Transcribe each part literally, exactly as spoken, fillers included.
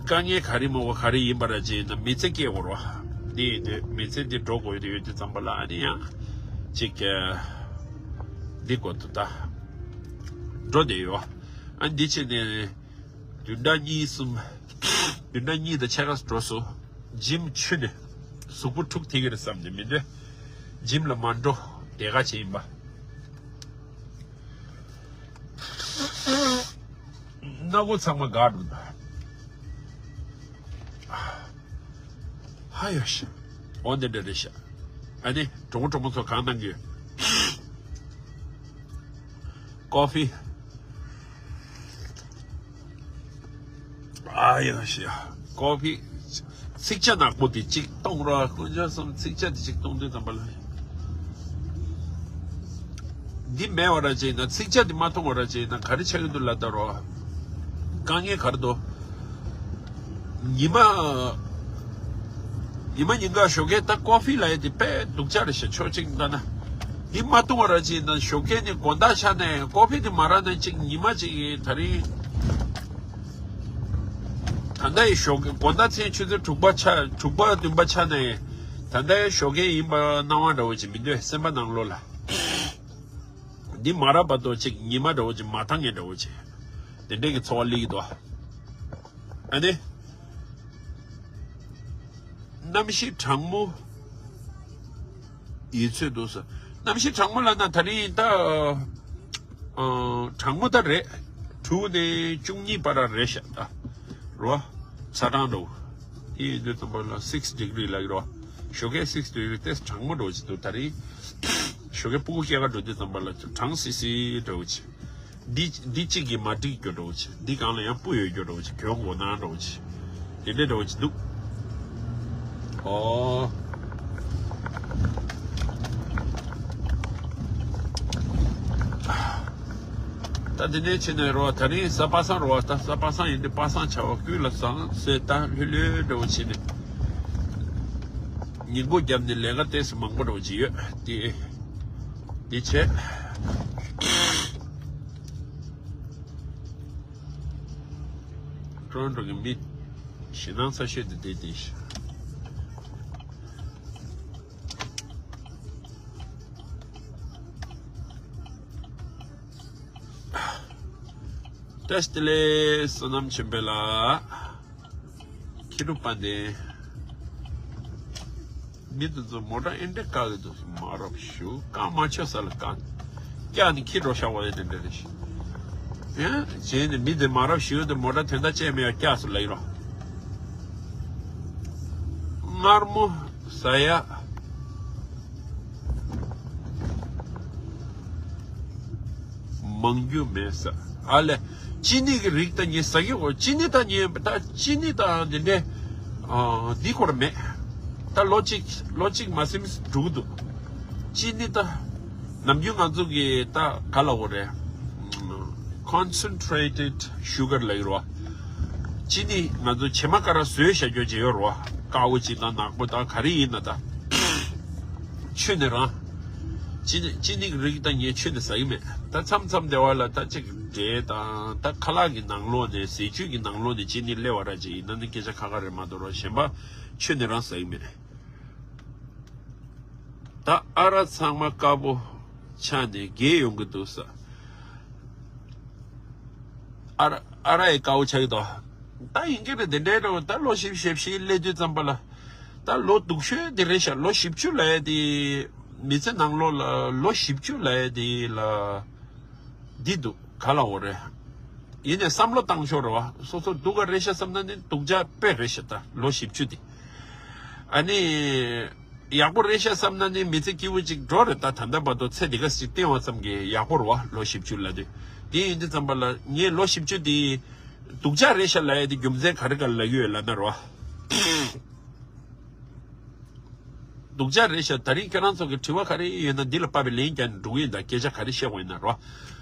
དཀའ་ངལ་ག་རེ་མང་བོ་ག་རེ་ཡིན་པ་ར་ཅིག་ཡིན་ན་མི་ཚེ་སྐྱེལ་དགོས་རོ། འདི་ཡིན་དུས་མི་ཚེ་འདི་འགྲོ་དགོས་དུས་ཡོད་དུས་ཙམ་པ་ལ་ཨ་ནི་ཡང་ཅིག་འདི་དགོས་འདུག་ད། འགྲོ་བསྡད་ཡོད། ཨ་འདི་བྱས་ནས་བདུན་ཕྲག་གཉིས་གསུམ། བདུན་ཕྲག་གཉིས་དང་ཕྱེད་ཀ་འགྲོ་སོང་། འཇིམ་ཆུ་ནས་གཟུགས་པོ་འཁྲུག་ཐིག་གི་རེད་བསམ་ནས་མི་འདོད། འཇིམ་ལ་མ་འགྲོ། དེ་ག་བྱས་ཡིན་པ། སྣ་སྒོ་ཚང་མ་འགག་འགྲོ་ད། ཧ་ཡོ་ཤ། འོ་འདི་འདྲ་རེད་ཤག་ཨ་ནི་གྲོགས་པོ་གྲོགས་མོ་ཚོ་གང་གནང་གི་ཡོད། ཀོ་ཕི། ཨ་ཡོ་ཤ། ཀོ་ཕི། ཚིག་ཆ་ནག་པོ་དེ་གཅིག་གཏོང་རོགས། དཀོན་མཆོག་གསུམ། ཚིག་ཆ་དེ་གཅིག་གཏོང་དུས་ཙམ་པ་ལ། འདི་མེད་བ་ར་ཅིག་ཡིན་ན། ཚིག་ཆ་འདི་མ་མཐོང་བ་ར་ཅིག་ཡིན་ན་ག་རེ་ཆགས་ཀྱི་འདུག་ལབ་ད་རོ། དཀའ་ངལ་ག་རེ་འདུག་ཉི་མ། ཉི་མ་ཉིན་ག་ཞོགས་ཀས་ད་ཀོ་ཕི་ལབ་ཡས་དེ་དཔེ་སྡུག་ཅག་རེད་ཤག་ཕྱོགས་གཅིག་ལྟ་ན། འདི་མ་མཐོང་བ་ར་ཅིག་ཡིན་ན་ཞོགས་ཀས་ནི་དགོང་དག་ཆ་ནས་ཀོ་ཕི་དེ་མ་རག་ན་ཅིག་ཉི་མ་ཅིག་ད་རིང་། ད་ལྟ་ཡི་ཞོགས་ཀས་དགོང་དག་མཚན་ཆུ་ཚོད་དྲུག་པ་ཆ་དྲུག་པ་བདུན་པ་ཆ་ནས་ད་ལྟ་ཡི་ཞོགས་ཀས་ཡིན་པ་སྣང་བ་འདྲ་བོ་ཅིག་མི་འདུག་སེམས་པ་ནང་ལོགས་ལ། འདི་མ་རག་བར་དུ་ཅིག་ཉི་མ་འདྲ་བོ་ཅིག་མ་མཐོང་ངེས་འདྲ་བོ་ཅིག་དེ་འདྲས་ཀྱི་ཚོར་བ་སླེབས་ཀྱི་འདུག་ཨ་ནི། གནམ་གཤིས་གྲང་མོ་ཡོད་ཚོད་འདུག་ཟེར། གནམ་གཤིས་གྲང་མོ་ལབ་ན་ད་རིང་ད། ཨ། གྲང་མོ་ད་རེད། དྲུག་ནས་བཅུ་གཉིས་བར་རེད་ཤག་ད། རོ། ཚ་གྲང་འདྲ་བོ། དེ་ཡིན་དུས་ཙམ་པ་ལ་six degree ལབ་ཀྱི་རོ། ཞོགས་ཀས་six degree དེ་གྲང་མོ་འདྲ་བོ་ཅིག་འདུག་ད་རིང་། ཞོགས་ཀས་སྤུ་གུ་སྐྱེལ་ག་འགྲོ་དུས་ཙམ་པ་ལ་གྲང་སི་སི་འདྲ་བོ་ཅིག་འདི་འདི་གཅིག་གིས་མ་འགྲིག་རྒྱུ་འདྲ་བོ་ཅིག་འདི་སྒང་ལ་ཡང་སྤུ་ཡོད་རྒྱུ་འདྲ་བོ་ཅིག་གྱོན་དགོས་ན་འདྲ་བོ་ཅིག་དེ་འདྲའི་འདྲ་བོ་ཅིག་འདུག་ཨོ། ད་འདི་ནས་ཕྱིན་ནས་རོ། ད་རིང་གཟའ་པ་སངས་རོ། ད་གཟའ་པ་སངས་ཡིན་དུས་པ་སངས་བྱ་བ་ཀུན་ལ་བཟང་ཟེར། ད་ལྷོད་ལྷོད་འདྲ་བོ་བྱས་ནས་ཉིན་གུང་བརྒྱབ་ནས་ལས་ཀ་ཏོག་ཙམ་མང་པོ་འདྲ་བོ་ཅིག་ཡོད་དེ། འདི་བྱས། ཊོ་རོན་ཊོ་གི་མི་ཞེད་སྣང་ཚ་ཤོས་དེ་དེ་དེ་ཤི། བཀྲ་ཤིས་བདེ་ལེགས། བསོད་ནམས་ཆེན་པོ་ལགས། ཁྱི་རུ་པ་འདི། མི་དེ་ཚོ་མོ་ཊ་ཨེ་འདྲ་བཀག་གི་འདུག་མ་རབས་ཞུ་བཀག་མ་ཆོད་ས་ལ་བཀག་སྐྱག་ནི་ཁྱི་འགྲོ་ཤག་པ་ཡོད་དེ་འདྲ་རེད་ཤག་ཡང་བྱས་ནས་མི་དེ་མ་རབས་ཞུ་དེ་མོ་ཊ་དོན་དག་ཅན་མེད་ཡ་བཀྱག་སུ་ལ་ཡིན་རོགས། མངར་མོ་ཟ་ཡ། མང་རྒྱུ་མེད་ས། ཨ་ལས། ཅི་ནི་གི་རིགས་ད་ངས་ཟ་གི་འོ། ཅི་ནི་ད་ངས་ད་ཅི་ནི་ད་འདི་འདྲས། ཨ་འདི་སྐོར་མེད། ད་ལོ་གཅིག་ལོ་གཅིག་མ་ཟིན་འགྲོ་གི་འདུག་ཅི་ནི་ད་ནམ་རྒྱུན་ང་ཚོ་གི་ད་ག་ལ་འོ་རེད། Concentrated sugar ལབ་ཀྱི་རེད་བ། ཅི་ནི་ང་ཚོ་བྱེ་མ་ཀ་ར་བཟོས་བཞག་རྒྱུ་ཅིག་ཡོད་རེད་བ། དཀར་པོ་ཅིག་དང་ནག་པོ་དང་ག་རེ་ཡིན་ན་ད། ཆུ་ནི་རང་། ཅི་ནི་ཅི་ནི་རིགས་ད་ངས་ཆུ་ནི་ཟ་གི་མེད། ད་མཚམས་མཚམས་སྡེ་བ་ལ་ད་ཅིག་འབྲས་དང་ད་ཁ་ལག་གི་ནང་ལོགས་ནས་ཟས་བཅུད་ཀྱི་ནང་ལོགས་ནས་ཅི་ནི་སླེབས་པ་ར་ཅིག་ཡིན་ན་ནི་སྐད་ཆ་ཁ་ཁ་རེད་མ་གཏོགས་ར་གཞན་པ་ཆུ་ནི་རང་ཟ་གི་མེད། ད་ཨ་ར་ཚང་མ་དཀར་པོ་ཆགས་ནས་རྒས་ཡོང་གི་འདུག་ས། ཨ་ར་ཨ་ར་ཡི་དཀར་པོ་ཆགས་ཀྱི་འདུག་ད་ཡིན་གྱི་རེད་དེ་འདྲའི་འདྲ་བོ། ད་ལོ་བཞི་བཅུ་ཞེ་བཞི་སླེབས་དུས་ཙམ་པ་ལ། ད་ལོ་སྡུག་ཤོས་དེ་རེད་ཤག་ལོ་བཞི་བཅུ་ལབ་ཡ་དེ། མི་ཚེ་ནང་ལོགས་ལ་ལོ་བཞི་བཅུ་ལབ་ཡ་དེ་ལ། འདི་འདུག་ག་ལ་འོ་རེད། ཡིན་ནས་བསམ་བློ་བཏང་ཤོག་རེད་བ། སོ་སོ་སྡུག་ག་རེད་ཤག་བསམ་ན་ནི་སྡུག་ཅག་དཔེ་རེད་ཤག་ད་ལོ་བཞི་བཅུ་དེ། ཨ་ནི། ཡག་པོ་རེད་ཤག་བསམ་ན་ནི་མི་ཚེ་སྐྱིད་པོ་ཅིག་འགྲོ་རེད། ད་ད་ལྟ་བར་དུ་ཚེ་འདི་ག་ཞིག་བསྟན་བ་ཙམ་གྱིས་ཡག་པོ་རེད་བ། ལོ་བཞི་བཅུ་ལབ་དུས། དེ་ཡིན་དུས་ཙམ་པ་ལ་ངས་ལོ་བཞི་བཅུ་དེ་སྡུག་ཅག་རེད་ཤག་ལབ་ཡ་དེ་རྒྱུ་མཚན་ག་རེ་ག་ལ་ཡོད་ལབ་ན་རེད་བ། སྡུག་ཅག་རེད་ཤག་ད་རིང་ཁྱོད་རང་ཚོ་གི་དྲི་བ་ག་རེ་ཡོད་ན་འདི་ལ་དཔག་པའི་ལན་རྒྱག་ནས་འགྲོ་གི་ཡིན། ད་སྐད་ཆ་ག་རེ་བཤད་དགོས་ཡིན་ན་རོ།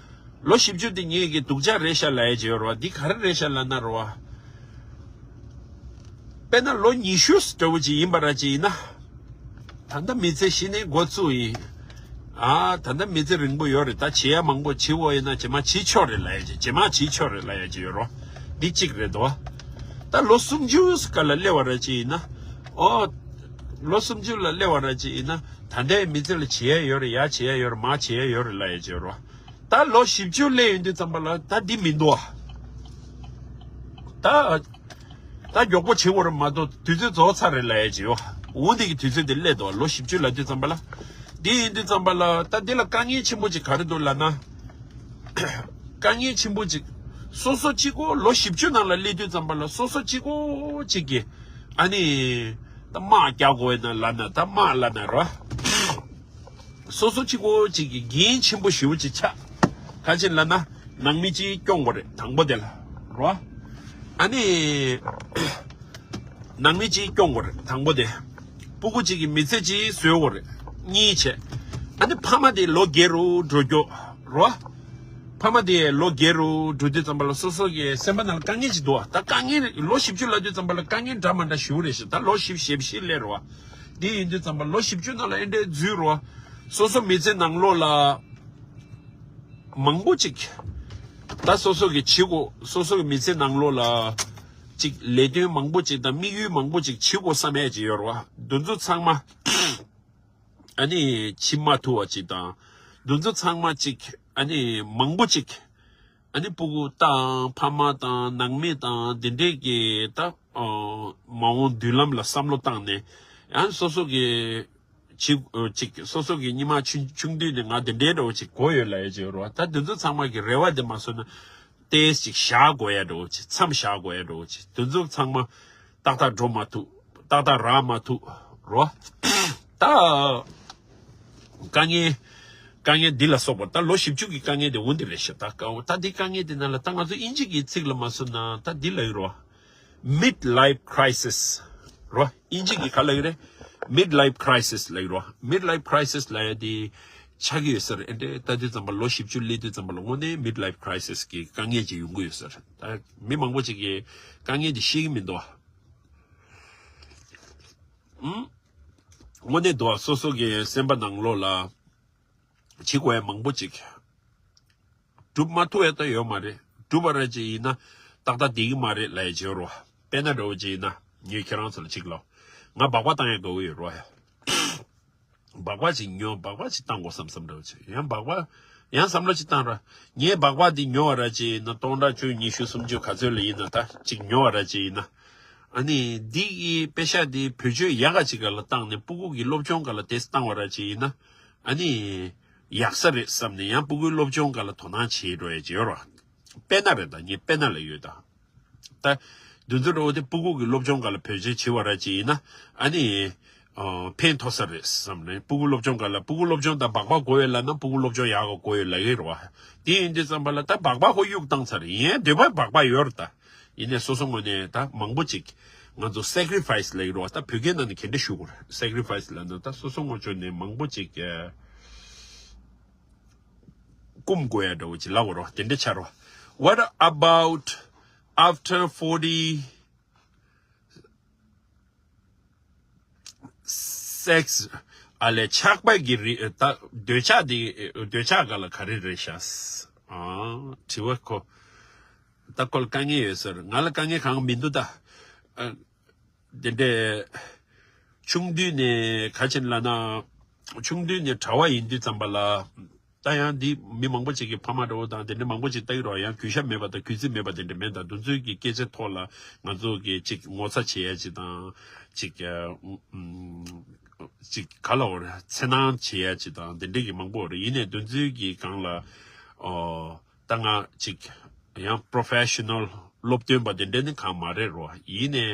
ལོ་བཞི་བཅུ་དེ་ངེད་ཀྱི་སྡུག་ཅག་རེད་ཤག་ལབ་ཡ་ཅིག་ཡོད་རོ། འདི་ག་རེ་རེད་ཤག་ལབ་ན་རོ། དཔེར་ན་ལོ་ཉི་ཤུ་འདྲ་བོ་ཅིག་ཡིན་པ་ར་ཅིག་ཡིན་ན། ད་ལྟ་མི་ཚེ་གཞི་ནས་འགོ་བཙུགས་ཡིན། ཨ་ད་ལྟ་མི་ཚེ་རིང་པོ་ཡོད་རེད། ད་བྱེད་ཡ་མང་པོ་བྱེད་འོ་ཡིན་ན་རྗེས་མ་བྱེད་ཆོག་རེད་ལབ་ཡ་ཅིག་རྗེས་མ་བྱེད་ཆོག་རེད་ལབ་ཡ་ཅིག་ཡོད་རོ། འདི་གཅིག་རེད་དོ། ད་ལོ་སུམ་ཅུ་སྐབས་ལ་སླེབས་པ་ར་ཅིག་ཡིན་ན། ཨོ། ལོ་སུམ་ཅུ་ལ་སླེབས་པ་ར་ཅིག་ཡིན་ན། ད་ལྟའི་མི་ཚེ་ལ་བྱེད་ཡ་ཡོད་རེད། ཡ་བྱེད་ཡ་ཡོད་རེད། མ་བྱེད་ཡ་ཡོད་རེད་ལབ་ཡ་ཅིག་ཡོད་རེད་བ། ད་ལོ་བཞི་བཅུ་སླེབས་ཡོང་དུས་ཙམ་པ་ལ་ད་འདི་མི་འདུག་བ། ད། ད་མགྱོགས་པོ་བྱེད་དགོས་རེད་མ་གཏོགས་དུས་ཚོད་རྫོགས་ཚར་རེད་ལབ་ཡ་ཅིག་ཡོད། འོ་འདི་གི་དུས་ཚོད་དེ་སླེབས་འདུག་བ། ལོ་བཞི་བཅུ་ལབ་དུས་ཙམ་པ་ལ། འདི་ཡིན་དུས་ཙམ་པ་ལ་ད་འདི་ལ་དཀའ་ངལ་ཆེན་པོ་ཅིག་ག་རེ་འདུག་ལབ་ན། དཀའ་ངལ་ཆེན་པོ་ཅིག་སོ་སོ་གཅིག་པོ་ལོ་བཞི་བཅུ་ནང་ལ་སླེབས་དུས་ཙམ་པ་ལ་སོ་སོ་གཅིག་པོ་ཅིག་གིས་ཨ་ནི་ད་དམག་རྒྱག་དགོས་ན་ལབ་ན་ད་དམག་ལབ་ན་རོ། སོ་སོ་གཅིག་པོ་གཅིག་གིས་འགན་ཆེན་པོ་ཞེ་པོ་ཅིག་ཆགས། ག་ཅི་ལབ་ན། ནང་མི་གཅིག་སྐྱོང་དགོས་རེད་དང་པོ་དེ་ལ། རོ། ཨ་ནི། ནང་མི་གཅིག་སྐྱོང་དགོས་རེད་དང་པོ་དེ། སྤུ་གུ་གཅིག་གི་མི་ཚེ་གཅིག་བཟོ་དགོས་རེད། གཉིས་བྱས། ཨ་ནི་ཕ་མ་དེ་ལོ་རྒས་རུ་འགྲོ་རྒྱུ། རོ། ཕ་མ་དེ་ལོ་རྒས་རུ་འགྲོ་དུས་ཙམ་པ་ལ་སོ་སོ་གི་སེམས་པ་ནང་ལ་དཀའ་ངལ་ཅིག་འདུག་བ། ད་དཀའ་ངལ་ལོ་བཞི་བཅུ་ལབ་དུས་ཙམ་པ་ལ་དཀའ་ངལ་འདྲ་མ་འདྲ་ཞེ་པོ་རེད་ཤག་ད་ལོ་བཞི་བཅུ་ཞེ་བཞི་སླེབས་རེད་བ། འདི་ཡིན་དུས་ཙམ་པ་ལོ་བཞི་བཅུ་ནང་ལ་ཨེ་འདྲའི་འཛུལ་རོ། སོ་སོ་མི་ཚེ་ནང་ལོགས་ལ། མང་པོ་ཅིག་ད་སོ་སོ་གི་བྱེད་དགོས། སོ་སོ་གི་མི་ཚེ་ནང་ལོགས་ལ། ཅིག་ལས་དོན་མང་པོ་ཅིག་དང་དམིགས་ཡུལ་མང་པོ་ཅིག་བྱེད་དགོས་བསམ་ཡས་ཅིག་ཡོད་རེད་བ། འདི་ཚོ་ཚང་མ། ཨ་ནི་བྱེད་མ་ཐུབ་པ་ཅིག་དང་། འདི་ཚོ་ཚང་མ་ཅིག་ཨ་ནི་མང་པོ་ཅིག་ཨ་ནི་སྤུ་གུ་དང་ཕ་མ་དང་ནང་མི་དང་དེ་འདྲས་ཀྱི་ད་ཨ་མ་འོངས་མདུན་ལམ་ལ་བསམ་བློ་བཏང་ནས་ཡང་སོ་སོ་གི་ཅིག་ཨ་ཅིག་སོ་སོ་གི་སྔོན་མ་ཆུང་ཆུང་དུས་ནས་ང་དེ་འདྲའི་འདྲ་བོ་ཅིག་གོ་ཡོད་ལབ་ཡ་ཅིག་ཡོད་རེད་བ། ད་དེ་ཚོ་ཚང་མ་གི་རེ་བ་དེ་མ་བཟོ་ན་ཏོག་ཙམ་ཅིག་བཞག་དགོས་ཡ་འདྲ་བོ་ཅིག་མཚམས་བཞག་དགོས་ཡ་འདྲ་བོ་ཅིག་དེ་ཚོ་ཚང་མ་ཏག་ཏག་འགྲོ་མ་ཐུབ། ཏག་ཏག་རག་མ་ཐུབ་རོ། ད། དཀའ་ངལ། དཀའ་ངལ་འདི་ལ་སོགས་པ་ད་ལོ་བཞི་བཅུ་གི་དཀའ་ངལ་དེ་འོ་འདི་རེད་ཤག་ད་ཀ་ད་འདི་དཀའ་ངལ་དེ་ནང་ལ་ད་ང་ཚོ་དབྱིན་ཇི་གི་ཚིག་ལ་མ་བཟོ་ན་ད་འདི་ལབ་ཡོད་རེད་བ། Mid life crisis རོ། དབྱིན་ཇི་གི་ག་ལབ་ཡོད་རེད། Mid life crisis ལབ་ཡོད་རེད་བ། Mid life crisis ལབ་ཡ་དེ་ཆགས་ཀྱི་ཡོད་ས་རེད། ཨེ་འདྲས་ལྟ་དུས་ཙམ་པ་ལོ་བཞི་བཅུ་སླེབས་དུས་ཙམ་པ་ལ་དངོས་གནས་Mid life crisis གི་དཀའ་ངལ་ཅིག་ཡོང་གི་ཡོད་ས་རེད། ད་མི་མང་པོ་ཅིག་གིས་དཀའ་ངལ་དེ་ཤེས་ཀྱི་མི་འདུག་བ། ཨུམ། དངོས་གནས་འདུག་བ། སོ་སོ་གི་སེམས་པ་ནང་ལོགས་ལ་བྱེད་དགོས་ཡ་མང་པོ་ཅིག་སྒྲུབ་མ་ཐུབ་ཡ་ད་ཡོད་མ་རེད། སྒྲུབ་པ་ར་ཅིག་ཡིན་ན་ཏག་ཏག་བསྡད་ཀྱི་མ་རེད་ལབ་ཡ་ཅིག་ཡོད་རེད་བ། དཔེར་ན་འདྲ་བོ་ཅིག་ཡིན་ན་ངས་ཁྱེད་རང་ཚོ་ལ་ཅིག་ལབ། ང་སྦག་སྦག་བཏང་ཡ་དགའ་བོ་ཡོད་རེད་བ། སྦག་སྦག་ཅིག་ཉོ། སྦག་སྦག་ཅིག་བཏང་དགོས་བསམ་བསམ་འདྲ་བོ་ཅིག་ཡང་སྦག་སྦག་ཡང་བསམ་བློ་ཅིག་བཏང་ར། ངས་སྦག་སྦག་འདི་ཉོ་བ་ར་ཅིག་ཡིན་ན་སྟོང་ཕྲག་བཅུ་ཉི་ཤུ་སུམ་ཅུ་ག་ཚོད་ལ་ཡིན་ན་ད་ཅིག་ཉོ་བ་ར་ཅིག་ཡིན་ན། ཨ་ནི་འདི་གི་པེ་ཤ་འདི་བེད་སྤྱོད་ཡག་ག་ཅིག་ག་ལ་བཏང་ནས་སྤུ་གུ་གི་སློབ་སྦྱོང་ག་ལ་དེ་བཏང་བ་ར་ཅིག་ཡིན་ན། ཨ་ནི་ཡག་ས་རེད་བསམ་ནས་ཡང་སྤུ་གུའི་སློབ་སྦྱོང་ག་ལ་དོ་སྣང་བྱེད་འགྲོ་ཡ་ཅིག་ཡོད་ར། དཔེར་ན་རེད་ད། ངས་དཔེར་ན་ལ་ཡོད་ད། ད། འདི་ཚོ་འདྲ་བོ་དེ་སྤུ་གུ་གི་སློབ་སྦྱོང་སྒང་ལ་བེད་སྤྱོད་བྱེད་པ་ར་ཅིག་ཡིན་ན་ཨ་ནི། ཨ། ཕན་ཐོགས་ས་རེད་བསམ་ནས་སྤུ་གུ་སློབ་སྦྱོང་སྒང་ལ་སྤུ་གུ་སློབ་སྦྱོང་དང་སྦག་སྦག་དགོས་ཡོད་ལབ་ན་སྤུ་གུ་སློབ་སྦྱོང་ཡག་ག་དགོས་ཡོད་ལབ་ཀྱི་རེད་བ། དེ་ཡིན་དུས་ཙམ་པ་ལ་ད་སྦག་སྦག་ཁོ་གཡུག་བཏང་ཚར་ཡིན་འདོད་པ་སྦག་སྦག་ཡོད་རེད་ད། ཡིན་ནའི་སོ་སོ་ངོས་ནས་ད་མང་པོ་ཅིག་ང་ཚོ་སེག་རི་ཕའི་སི་ལབ་ཀྱི་རེད་བ། ད་བོད་སྐད་ནང་ནས་ག་འདྲ་ཞུ་དགོས་རེད། སེག་རི་ཕའི་སི་ལབ་ན་ད་སོ་སོ་ངོས་ཕྱོགས་ནས་མང་པོ་ཅིག་ཨ། སྐུམ་དགོས་ཡ་འདྲ་བོ་ཅིག་ལབ་དགོས་རེད་བ། དེ་འདྲ་ཆགས་རེད་བ། What about after forty? Sex. ཨ་ལས་ཆགས་པ་གི་རིགས་ད་འདོད་ཆགས་དེ་འདོད་ཆགས་སྒང་ལ་ག་རེ་རེད་ཤག་ཨ། དྲི་བ་ཁོ། ད་ཁོ་ལ་དཀའ་ངལ་ཡོད་ཟེར། ང་ལ་དཀའ་ངལ་གང་མི་འདུག་ད། ཨ། དེ་འདྲས་ཆུང་དུས་ནས་ག་ཅིག་ལབ་ན། ཆུང་དུས་ནས་གྲྭ་པ་ཡིན་དུས་ཙམ་པ་ལ། ད་ཡང་འདི་མི་མང་པོ་ཅིག་གིས་ཕ་མ་འདྲ་བོ་དང་དེ་འདྲ་མང་པོ་ཅིག་ལྟ་གི་རེད་བ། ཡང་གུས་ཞབས་མེད་པ་དང་གུས་བརྩི་མེད་པ་དེ་འདྲ་མེད་ད། འདི་ཚོའི་གི་སྐད་ཆ་ཐོག་ལ་ང་ཚོ་གི་ཅིག་ངོ་ཚ་བྱེད་ཡ་ཅིག་དང་ཅིག་ཨ། ཨུམ། ཅིག་ག་ལབ་དགོས་རེད། འཚེར་སྣང་བྱེད་ཡ་ཅིག་དང་དེ་འདྲ་གི་མང་པོ་རེད། ཡིན་ནའི་འདི་ཚོའི་གི་སྒང་ལ་ཨོ། ད་ང་ཅིག་ཡང་པོ་རོ་ཕེ་ཤ་ནལ་སློབ་སྟོན་པ་དེ་འདྲ་ནི་གང་མ་རེད་རོ། ཡིན་ནའི་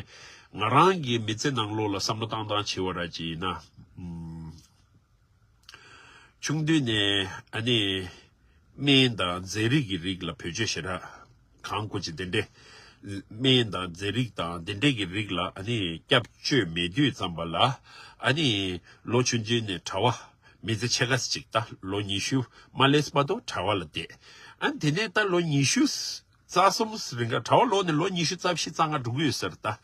ང་རང་གི་མི་ཚེ་ནང་ལོགས་ལ་བསམ་བློ་བཏང་སྟངས་བྱེད་པ་ར་ཅིག་ཡིན་ན། ཨུམ། ཆུང་དུས་ནས་ཨ་ནི་སྨན་དང་རྫས་རིགས་ཀྱི་རིགས་ལ་བེད་སྤྱོད་ཞེ་དྲག་གང་དགོས་ཅིག་དེ་འདྲས། སྨན་དང་རྫས་རིགས་དང་དེ་འདྲས་ཀྱི་རིགས་ལ་ཨ་ནི་སྐྱབས་བཅོལ་མེད་དུས་ཙམ་པ་ལ་ཨ་ནི་ལོ་ཆུང་ཆུང་ནས་གྲྭ་པ། མི་ཚེ་ཕྱེད་ཀ་ཅིག་ད་ལོ་ཉི་ཤུ་མ་སླེབས་བར་དུ་གྲྭ་པ་ལ་བསྡད། ཨ་དེ་ནས་ད་ལོ་ཉི་ཤུ་རྩ་གསུམ་རིང་ག་གྲྭ་པ་ལོག་ནས་ལོ་ཉི་ཤུ་རྩ་བཞི་རྩ་ལྔ་འགྲོ་གི་ཡོད་ཟེར་ད།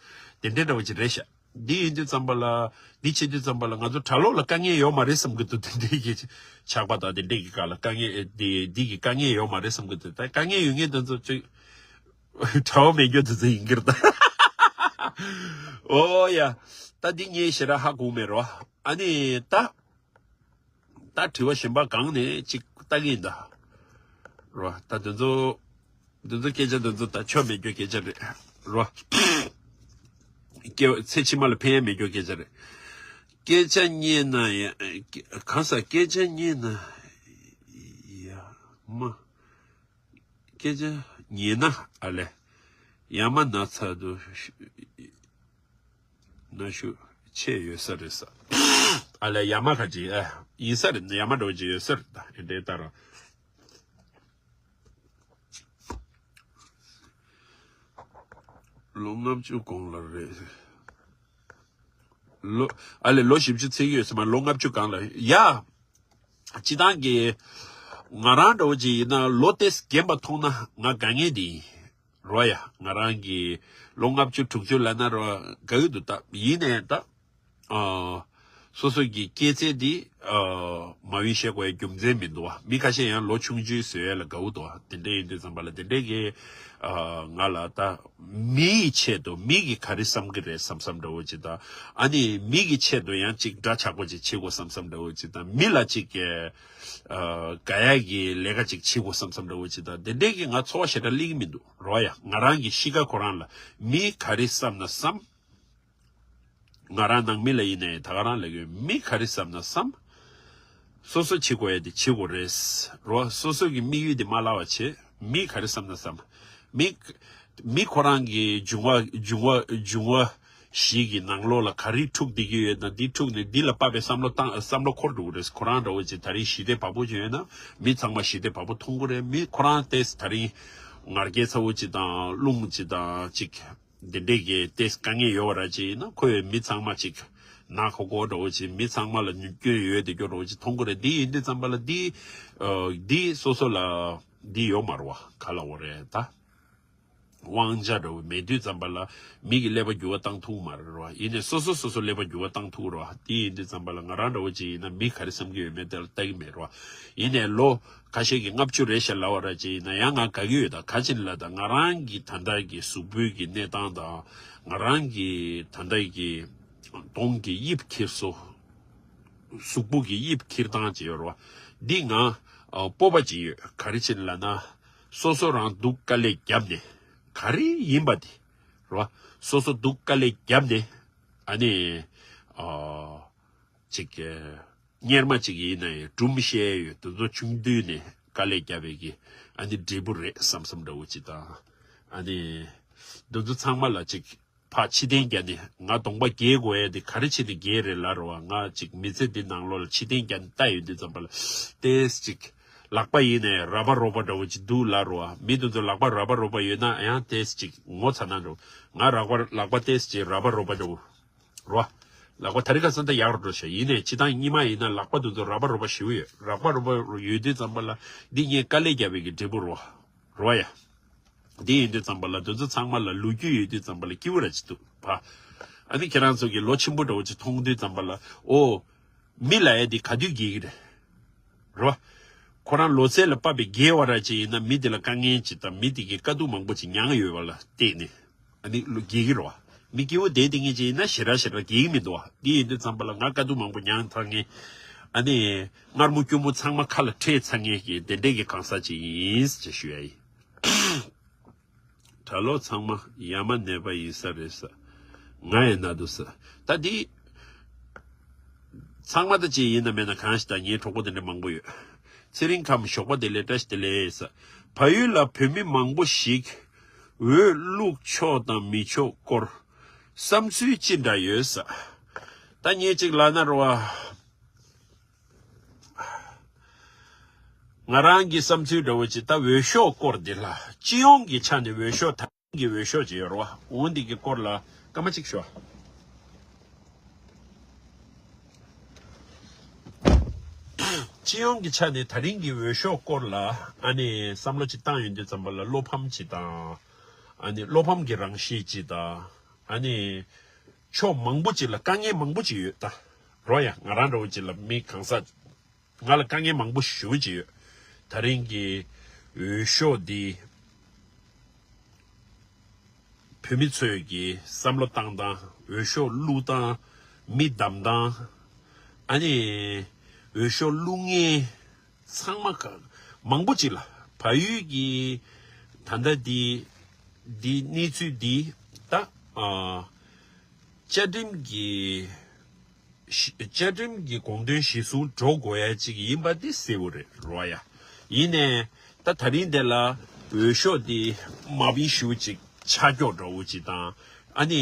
དེ་འདྲའི་འདྲ་བོ་ཅིག་རེད་ཤག་འདི་ཡིན་དུས་ཙམ་པ་ལ་འདི་བྱེད་དུས་ཙམ་པ་ལ་ང་ཚོ་གྲྭ་ལོག་ལ་དཀའ་ངལ་ཡོད་མ་རེད་བསམ་གི་འདུག་དེ་འདྲའི་གི་ཆགས་པ་དང་དེ་འདྲའི་གི་སྒང་ལ་དཀའ་ངལ་འདི་འདི་གི་དཀའ་ངལ་ཡོད་མ་རེད་བསམ་གི་འདུག་ད་དཀའ་ངལ་ཡོད་མཁན་དེ་ཚོ་ཅིག་གྲྭ་པ་མེད་རྒྱུ་དེ་ཚོ་ཡིན་གྱི་རེད་ད། ཨོ་ཡ། ད་འདི་ངས་ཞེ་དྲག་ཧ་གོ་མེད་རོ། ཨ་ནི་ད། ད་དྲི་བ་གཞན་པ་གང་ནས་ཅིག་ལྟ་གི་ཡིན་ད། རོ། ད་དེ་ཚོ། དེ་ཚོ་སྐད་ཆ་དེ་ཚོ་ད་ཆོ་མེད་རྒྱུ་སྐད་ཆ་རེད། རོ། སྐྱེ་བ་ཚེ་ཕྱི་མ་ལ་ཕན་ཡ་མེད་རྒྱུ་སྐད་ཆ་རེད། སྐད་ཆ་རྙེད་ན་ཡ། གང་ཟག་སྐད་ཆ་རྙེད་ན་ཡ་མ། སྐད་ཆ་ཉན་ན་ཨ་ལས། ཡ་མ་ན་ཚ་དུ་ན་ཤུ་ཆེ་ཡོད་ས་རེད་ས། ཨ་ལས་ཡ་མ་ཁ་ཅིག་ཨ་ཡིན་ས་རེད། ཡ་མ་འགྲོ་ཅིག་ཡོད་ས་རེད། ད་དེ་ལྟར་ལོ་ལྔ་བཅུ་གོང་ལ་རེད། ལོ། ཨ་ལས་ལོ་བཞི་བཅུ་ཚེག་ཡོད་ས་མ། ལོ་ལྔ་བཅུ་གང་ལ་ཡ། སྤྱི་བཏང་གི་ང་རང་འདྲ་བོ་ཅིག་ཡིན་ན་ལོ་ཏེས་རྒན་པ་མཐོང་ན་ང་དགའ་ངེས་དེ་ཡིན། རོ་ཡ། ང་རང་གི་ལོ་ལྔ་བཅུ་དྲུག་ཅུ་ལབ་ན་རོ་དགའ་གི་འདུག་ད་ཡིན་ནའི་ད། ཨ། སོ་སོ་གི་སྐྱེས་ཚེ་འདི་ཨ། མ་འོས་བཤད་དགོས་རྒྱུ་མཚན་མི་འདུག་བ། མི་ཁ་ཤས་ཡང་ལོ་ཆུང་ཆུང་བཟོ་ཡ་ལ་དགའ་བོ་འདུག་བ། དེ་འདྲ་ཡིན་དུས་ཙམ་པ་ལ་དེ་འདྲས་ཀྱི་ཨ། ང་ལ་ད་མི་ཡི་ཆེད་དུ་མི་གི་ག་རེ་བསམ་གི་རེད་བསམ་བསམ་འདྲ་བོ་ཅིག་དང་། ཨ་ནི་མི་གི་ཆེད་དུ་ཡང་ཅིག་འདྲ་ཆགས་པོ་ཅིག་བྱེད་དགོས་བསམ་བསམ་འདྲ་བོ་ཅིག་དང་། མི་ལ་ཅིག་གི་ཨ། དགའ་ཡ་གི་ལས་ཀ་ཅིག་བྱེད་དགོས་བསམ་བསམ་འདྲ་བོ་ཅིག་དང་། དེ་འདྲས་ཀྱི་ང་ཚོར་བ་ཞེ་དྲག་སླེབས་ཀྱི་མི་འདུག་རོ་ཡ། ང་རང་གི་གཤིས་ཀ་ཁོ་རང་ལ་མི་ག་རེ་བསམ་ན་བསམ། ང་རང་ནང་མི་ལ་ཡིན་ནའི་ད་ག་རང་ལ་ཡོད། མི་ག་རེ་བསམ་ན་བསམ། སོ་སོ་བྱེད་དགོས་ཡ་དེ་བྱེད་དགོས་རེད། རོ། སོ་སོ་གི་དམིགས་ཡུལ་དེ་མ་བརླག་པ་བྱེད། མི་ག་རེ་བསམ་ན་བསམ། མི། མི་ཁོ་རང་གི་འབྱུང་བ་འབྱུང་བ་འབྱུང་བ་ཞིག་གི་ནང་ལོགས་ལ་ག་རེ་འཁྲུག་བསྡད་ཀྱི་ཡོད་ན་འདི་འཁྲུག་ནས་འདི་ལ་དཔག་པའི་བསམ་བློ་བཏང་བསམ་བློ་འཁོར་འགྲོ་གི་རེད། ཁོ་རང་འདྲ་བོ་ཅིག་ད་རིང་ཞི་བདེ་བ་སྤུ་ཅིག་ཡོད་ན་མི་ཚང་མ་ཞི་བདེ་བ་སྤུ་མཐོང་གི་རེད། མི་ཁོ་རང་ཏེས་ད་རིང་ངར་སྐད་ཚ་བོ་ཅིག་དང་རླུང་ཅིག་དང་ཅིག་འདི་འདྲས་ཀྱི་ཏེས་དཀའ་ངལ་ཡོད་པ་ར་ཅིག་ཡིན་ན་ཁོས་མི་ཚང་མ་ཅིག་ནག་ཁོག་ཁོག་འདྲ་བོ་ཅིག་མི་ཚང་མ་ལ་ཉུག་སྐྱོན་ཡོད་དེ་སྐྱོ་འདྲ་བོ་ཅིག་མཐོང་གི་རེད། འདི་ཡིན་དུས་ཙམ་པ་ལ་འདི་ཨ། འདི་སོ་སོ་ལ་འདི་ཡོད་མ་རེད་བ། ག་ལ་འོ་རེད་ད། དབང་ཆ་འདྲ་བོ་མེད་དུས་ཙམ་པ་ལ་མི་གི་ཀླད་པ་འགྱུར་བ་བཏང་ཐུབ་མ་རེད་བ། ཡིན་ནའི་སོ་སོ་སོ་སོ་ཀླད་པ་འགྱུར་བ་བཏང་ཐུབ་རེད་བ། འདི་ཡིན་དུས་ཙམ་པ་ལ་ང་རང་འདྲ་བོ་ཅིག་ཡིན་ན་མི་ག་རེ་བསམ་གྱི་ཡོད་མེད་དེ་ལ་ལྟ་གི་མེད་རེད་བ། ཡིན་ནའི་ལོ་ཁ་ཤས་ཀྱིས་ལྔ་བཅུ་རེད་ཤག་ལབ་པ་ར་ཅིག་ཡིན་ན་ཡང་ང་དགའ་གི་ཡོད། ད་ག་ཅིག་ལ་ད་ང་རང་གི་ད་ལྟ་གི་གཟུགས་པོའི་གི་གནས་སྟངས་དང་ང་རང་གི་ད་ལྟ་གི་གདོང་གི་དབྱིབས་འཁྱེར་སོ། གཟུགས་པོ་གི་དབྱིབས་འཁྱེར་སྟངས་ཅིག་ཡོད་རེད་བ། འདི་ང་ཨ། སྤོབས་པ་ཅིག་ཡོད། ག་རེ་བྱས་ནས་ལབ་ན། སོ་སོ་རང་སྡུག་དཀའ་ལས་བརྒྱབ་ནས་ག་རེ་ཡིན་པ་དེ་རེད་བ། སོ་སོ་སྡུག་དཀའ་ལས་བརྒྱབ་ནས་ཨ་ནི་ཨ། ཅིག་གཉེར་མ་ཅིག་ཡིན་ན་ཡང་སྒྲུང་བཤད་ཡོད། དེ་ཚོ་ཆུང་དུས་ནས་དཀའ་ལས་བརྒྱབ་པའི་གི་ཨ་ནི་འབྲས་བུ་རེད་བསམ་བསམ་འདྲ་བོ་ཅིག་དང་། ཨ་ནི་དེ་ཚོ་ཚང་མ་ལ་ཅིག་ཕར་ཕྱི་བལྟས་བརྒྱབ་ནས་ང་གདོང་པ་རྒྱས་དགོས་ཡ་དེ་ག་རེ་བྱས་ནས་རྒྱས་རེད་ལབ་རེད་བ། ང་ཅིག་མི་ཚེ་འདི་ནང་ལོགས་ལ་ཕྱི་བལྟས་བརྒྱབ་ནས་ལྟ་ཡོང་དུས་ཙམ་པ་ལ་ཏེས་ཅིག་ལག་པ་ཡིན་ནའི་ར་བ་རོ་བ་འདྲ་བོ་ཅིག་འདུག་ལབ་རེད་བ། མི་དེ་ཚོ་ལག་པ་ར་བ་རོ་བ་ཡོད་ན་ཡང་ཏེས་ཅིག་ངོ་ཚ་ན་འགྲོ། ང་ལག་པ་ལག་པ་ཏེས་ཅིག་ར་བ་རོ་བ་འདྲ་བོ་རེད་བ། ལག་པ་ད་རི་ཁ་སང་ད་ཡག་རུ་འགྲོ་ཤག་ཡིན་ནའི་སྤྱི་བཏང་སྔོན་མ་ཡིན་ན་ལག་པ་དེ་ཚོ་ར་བ་རོ་བ་ཞེ་པོ་ཡོད། ར་བ་རོ་བ་ཡོད་དུས་ཙམ་པ་ལ་འདི་ངས་དཀའ་ལས་བརྒྱབ་པའི་གི་འབྲས་བུ་རེད་བ། རེད་བ་ཡ། འདི་ཡིན་དུས་ཙམ་པ་ལ་དེ་ཚོ་ཚང་མ་ལ་ལོ་རྒྱུས་ཡོད་དུས་ཙམ་པ་ལ་སྐྱིད་པོ་ར་ཅིག་འདུག་ཕ། ཨ་ནི་ཁྱེད་རང་ཚོ་གི་ལོ་ཆེན་པོ་འདྲ་བོ་ཅིག་མཐོང་དུས་ཙམ་པ་ལ་ཨོ། མི་ལབ་ཡ་འདི་ག་དུས་རྒས་གི་རེད། རེད་བ། ཁོ་རང་ལོ་ཚད་ལ་དཔག་པའི་རྒས་པ་ར་ཅིག་ཡིན་ན་མི་དེ་ལ་དཀའ་ངལ་ཅིག་དང་མི་དེ་གི་དཀའ་སྡུག་མང་པོ་ཅིག་མྱངས་ཡོད་པ་ལ་བལྟས་ནས་ཨ་ནི་ལོ་རྒས་གི་རེད་བ། མི་སྐྱིད་པོ་བསྡད་དེ་ངེས་ཅིག་ཡིན་ན་ཞེ་དྲག་ཞེ་དྲག་རྒས་གི་མི་འདུག་བ། འདི་ཡིན་དུས་ཙམ་པ་ལ་ང་དཀའ་སྡུག་མང་པོ་མྱངས་ཚར་ངེས། ཨ་ནི་མངར་མོ་སྐྱུར་མོ་ཚང་མ་ཁ་ལ་འཕྲད་ཚར་ངེས་ཀྱི་དེ་འདྲས་ཀྱི་གང་ཟག་ཅིག་ཡིན་ཅེས་ཞུ་ཡ་ཡིན། གྲྭ་ལོག་ཚང་མ་ཡ་མ་ནད་པ་ཡིན་ས་རེད་ས། ང་ཡང་ན་འདུག་ས། ད་འདི་ཚང་མ་ད་ཅི་ཡིན་ན་མེད་ན་གང་ཞིག་ད་ངའི་གྲོགས་པོ་དེ་འདྲ་མང་པོ་ཡོད། ཚེ་རིང་ཁམས་ཞོགས་པ་བདེ་ལེགས། བཀྲ་ཤིས་བདེ་ལེགས་ས། བལ་ཡུལ་ལ་བོད་མི་མང་པོ་ཞིག་འོས་བླུག་ཆོག་དང་མི་ཆོག་སྐོར་བསམ་ཚུལ་ཅི་འདྲ་ཡོད་ས། ད་ངས་ཅིག་ལབ་ན་རོ་བ། ང་རང་གི་བསམ་ཚུལ་འདྲ་བོ་ཅིག་ད་འོས་ཤོག་སྐོར་འདི་ལ་སྤྱི་ཡོངས་ཀྱི་ཆ་ནས་འོས་ཤོག་ད་གི་འོས་ཤོག་ཅིག་ཡོད་རེད་བ། འོ་འདི་གི་སྐོར་ལ་སྐར་མ་གཅིག་ཤོག་སྤྱི་ཡོངས་ཀྱི་ཆ་ནས་ད་རིང་གི་འོས་ཤོག་སྐོར་ལ་ཨ་ནི་བསམ་བློ་ཅིག་བཏང་ཡོང་དུས་ཙམ་པ་ལ་བློ་ཕམ་ཅིག་དང་། ཨ་ནི་བློ་ཕམ་གྱི་རང་གཤིས་ཅིག་དང་། ཨ་ནི་ཕྱོགས་མང་པོ་ཅིག་ལ་དཀའ་ངལ་མང་པོ་ཅིག་ཡོད་ད། རོ་ཡ། ང་རང་འདྲ་བོ་ཅིག་ལ་མི་གང་ཟག་ང་ལ་དཀའ་ངལ་མང་པོ་ཞེ་པོ་ཅིག་ཡོད། ད་རིང་གི་འོས་ཤོག་འདི་ བོད་མི་ཚོས་ཀྱི་བསམ་བློ་བཏང་སྟངས། འོས་ཤོག་བླུགས་སྟངས། མི་བདམས་སྟངས། ཨ་ནི་འོས་ཤོག་བླུགས་མཁན་ཚང་མ་ག- མང་པོ་ཅིག་ལ་བལ་ཡུལ་གྱི་ད་ལྟ་འདི་འདི་གནས་ཚུལ་འདི་ད་ཨ་བཅའ་ཁྲིམས་ཀྱི་གཞི- བཅའ་ཁྲིམས་ཀྱི་དགོངས་དོན་གཞིར་བཟུང་འགྲོ་དགོས་ཡ་ཅིག་ཡིན་པ་འདི་གསལ་པོ་རེད་རོ་ཡ། ཡིན་ནའི་ད་ད་རིང་འདི་ལ་འོས་ཤོག་འདི་མ་བིན་ཞུ་ཅིག་ཆགས་ཀྱོག་འདྲ་བོ་ཅིག་དང་། ཨ་ནི་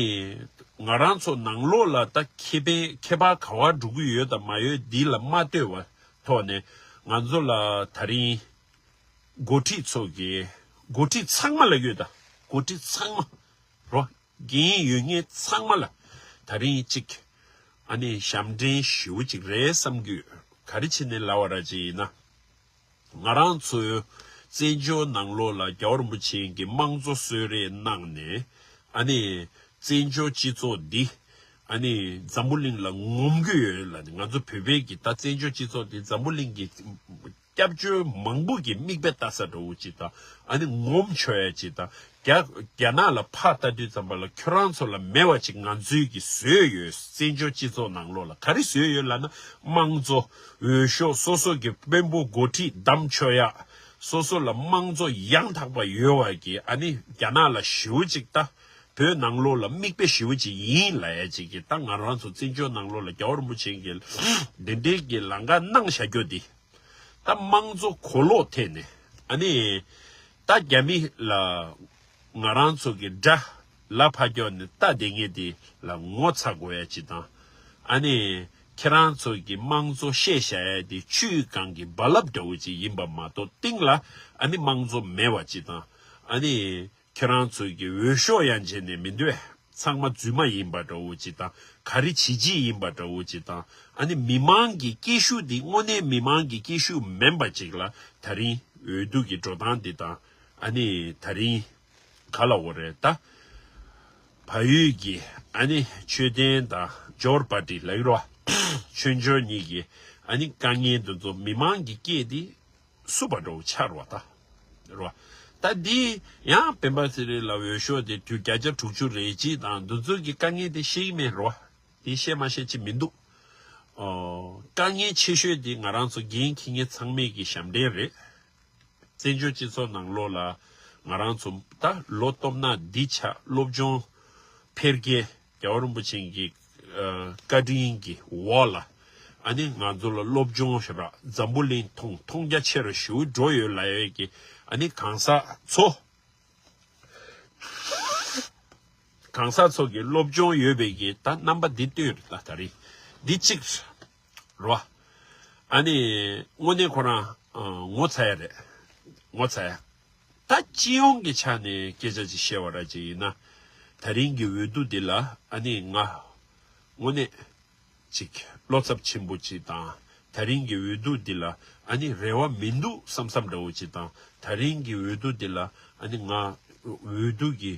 ང་རང་ཚོ་ནང་ལོགས་ལ་ད་ཁེ་ཕན་ཁྱད་པར་ག་བ་འགྲོ་གི་ཡོད་དང་མ་ཡོད་འདི་ལ་མ་ལྟོས་པ་ཐོག་ནས་ང་ཚོ་ལ་ད་རིང་འགོ་ཁྲིད་ཚོ་གི་འགོ་ཁྲིད་ཚང་མ་ལ་ཡོད་ད། འགོ་ཁྲིད་ཚང་མ་རོ། འགན་ཡོད་མཁན་ཚང་མ་ལ་ད་རིང་གཅིག་ཨ་ནི་ཞབས་འདྲེན་ཞེ་པོ་ཅིག་རེད་བསམ་གྱི་ཡོད། ག་རེ་བྱས་ནས་ལབ་པ་ར་ཅིག་ཡིན་ན། ང་རང་ཚོའི་བཙན་བྱོལ་ནང་ལོགས་ལ་རྒྱལ་བ་རིན་པོ་ཆེ་གིས་དམངས་གཙོ་གསོལ་རས་གནང་ནས། ཨ་ནི་བཙན་བྱོལ་སྤྱི་ཚོགས་འདི་ཨ་ནི་འཛམ་བུ་གླིང་ལ་ངོམ་གྱི་ཡོད་ལབ་ནས། ང་ཚོ་བོད་པའི་གི་ད་བཙན་བྱོལ་སྤྱི་ཚོགས་འདི་འཛམ་བུ་གླིང་གི་སྐྱབས་བཅོལ་མང་པོ་གི་མིག་དཔེ་ལྟ་ས་འདྲ་བོ་ཅིག་དང་། ཨ་ནི་ངོམ་ཆོག་ཡ་ཅིག་དང་། རྒྱ- རྒྱ་ནག་ལ་ཕར་ལྟ་དུས་ཙམ་པ་ལ་ཁྱོད་རང་ཚོ་ལ་མེད་པ་ཅིག་ང་ཚོའི་གི་བཟོས་ཡོད། བཙན་བྱོལ་སྤྱི་ཚོགས་ནང་ལོགས་ལ་ག་རེ་བཟོས་ཡོད་ལབ་ན། དམངས་གཙོ། འོས་ཤོག་སོ་སོ་གི་དཔོན་པོ་འགོ་ཁྲིད་བདམས་ཆོག་ཡ། སོ་སོ་ལ་དམངས་གཙོ་ཡང་དག་པ་ཡོད་པ་གི་ཨ་ནི་རྒྱ་ནག་ལ་ཞེ་པོ་ཅིག་ད་བོད་ནང་ལོགས་ལ་མིག་དཔེ་ཞེ་པོ་ཅིག་ཡིན་ལབ་ཡ་ཅིག་གི། ད་ང་རང་ཚོ་བཙན་བྱོལ་ནང་ལོགས་ལ་རྒྱལ་བ་རིན་པོ་ཆེ་གིས་འདི་འདྲའི་གི་ལམ་ཁ་གནང་བཞག་རྒྱུ་འདི། ད་དམངས་གཙོ་གོ་ལོག་ཐད་ནས་ཨ་ནི་ད་རྒྱ་མི་ལ་ང་རང་ཚོ་གི་དགྲ་ལ་ཕར་ཀྱོག་ནས་ལྟ་བསྡད་མཁན་དེ་ལ་ངོ་ཚ་དགོས་ཡ་ཅིག་དང་། ཨ་ནི་ཁྱེད་རང་ཚོ་གི་དམངས་གཙོ་བཤད་བཞག་ཡ་དེ་ཆུའི་སྒང་གི་རྦ་རླབས་འདྲ་བོ་ཅིག་ཡིན་པ་མ་གཏོགས་སྟེང་ལ་ཨ་ནི་དམངས་གཙོ་མེད་པ་ཅིག་དང་། ཨ་ནི་ཁྱེད་རང་ཚོ་གི་འོས་ཤོག་ཡང་བྱས་ནས་མི་འདོད། ཚང་མ་རྫུན་མ་ཡིན་པ་འདྲ་བོ་ཅིག་དང་། ག་རེ་བྱེད་ཀྱི་ཡིན་པ་འདྲ་བོ་ཅིག་དང་། ཨ་ནི་མི་མང་གི་སྐད་ཤུགས་འདི་དངོས་གནས་མི་མང་གི་སྐད་ཤུགས་མིན་པ་ཅིག་ལ་ད་རིང་འོས་བསྡུ་གི་འགྲོ་སྟངས་འདི་དང་། ཨ་ནི་ད་རིང་ག་ལབ་དགོས་རེད་ད། བལ་ཡུལ་གྱི་ཨ་ནི་ཆོས་ལྡན་དང་ཇོར་པར་ཊི་ལབ་ཀྱི་རེད་བ། ཆོས་འབྱོར་གཉིས་ཀྱི་ཨ་ནི་དཀའ་ངལ་འདི་ཚོ་མི་མང་གི་སྐད་འདི་བསུབ་པ་འདྲ་བོ་ཆགས་རེད་བ་ད། རེད་བ། ད་འདི་ཡང་སྤེན་པ་ཚེ་རིང་ལ་འོས་ཤོག་དེ་དུས་བརྒྱ་ཆ་དྲུག་ཅུ་རེ་གཅིག་དང་འདི་ཚོ་གི་དཀའ་ངལ་དེ་ཤེས་ཀྱི་མེད་རེད་བ། དེ་བཤད་མ་ཤེས་ཅིག་མི་འདུག། ཨོ། དཀའ་ངལ་ཆེ་ཤོས་དེ་ང་རང་ཚོ་འགན་འཁྱེར་མཁན་ཚང་མས་ཀྱི་ཞབས་འདྲེན་རེད། བཙན་བྱོལ་སྤྱི་ཚོགས་ནང་ལོགས་ལ་ང་རང་ཚོ་ད་ལོ་སྟོབས་ན་འདི་ཆ་སློབ་སྦྱོང་འཕེལ་རྒྱས། རྒྱལ་བ་རིན་པོ་ཆེ་གི་ཨ་བཀའ་དྲིན་གྱི་འོག་ལ་ཨ་ནི་ང་ཚོ་ལ་སློབ་སྦྱོང་ཞེ་དྲག་འཛམ་བུ་གླིང་མཐོང་མཐོང་རྒྱ་ཆེ་རུ་ཞེ་པོ་འགྲོ་ཡོད་ལབ་ཡས་ཀྱི་ཨ་ནི་གང་ཟག་ཚོ། གང་ཟག་ཚོ་གི་སློབ་སྦྱོང་ཡོད་པའི་གི་ད་རྣམ་པ་འདི་སྟོན་རེད་ད། ད་རེས་འདི་གཅིག་རེད་བ། ཨ་ནི་དངོས་གནས་ཁོ་རང་ཨ་ངོ་ཚ་ཡ་རེད། ངོ་ཚ་ཡ། ད་སྤྱི་ཡོངས་ཀྱི་ཆ་ནས་སྐད་ཆ་ཅིག་བཤད་པ་ར་ཅིག་ཡིན་ན། ད་རིང་གི་འོས་བསྡུ་འདི་ལ་ཨ་ནི་ང་དངོས་གནས་ཅིག་བློ་འཚབ་ཆེན་པོ་ཅིག་དང་། ད་རིང་གི་འོས་བསྡུ་འདི་ལ་ཨ་ནི་རེ་བ་མི་འདུག་བསམ་བསམ་འདྲ་བོ་ཅིག་དང་། ད་རིང་གི་འོས་བསྡུ་འདི་ལ་ཨ་ནི་ང་འོས་བསྡུ་གི་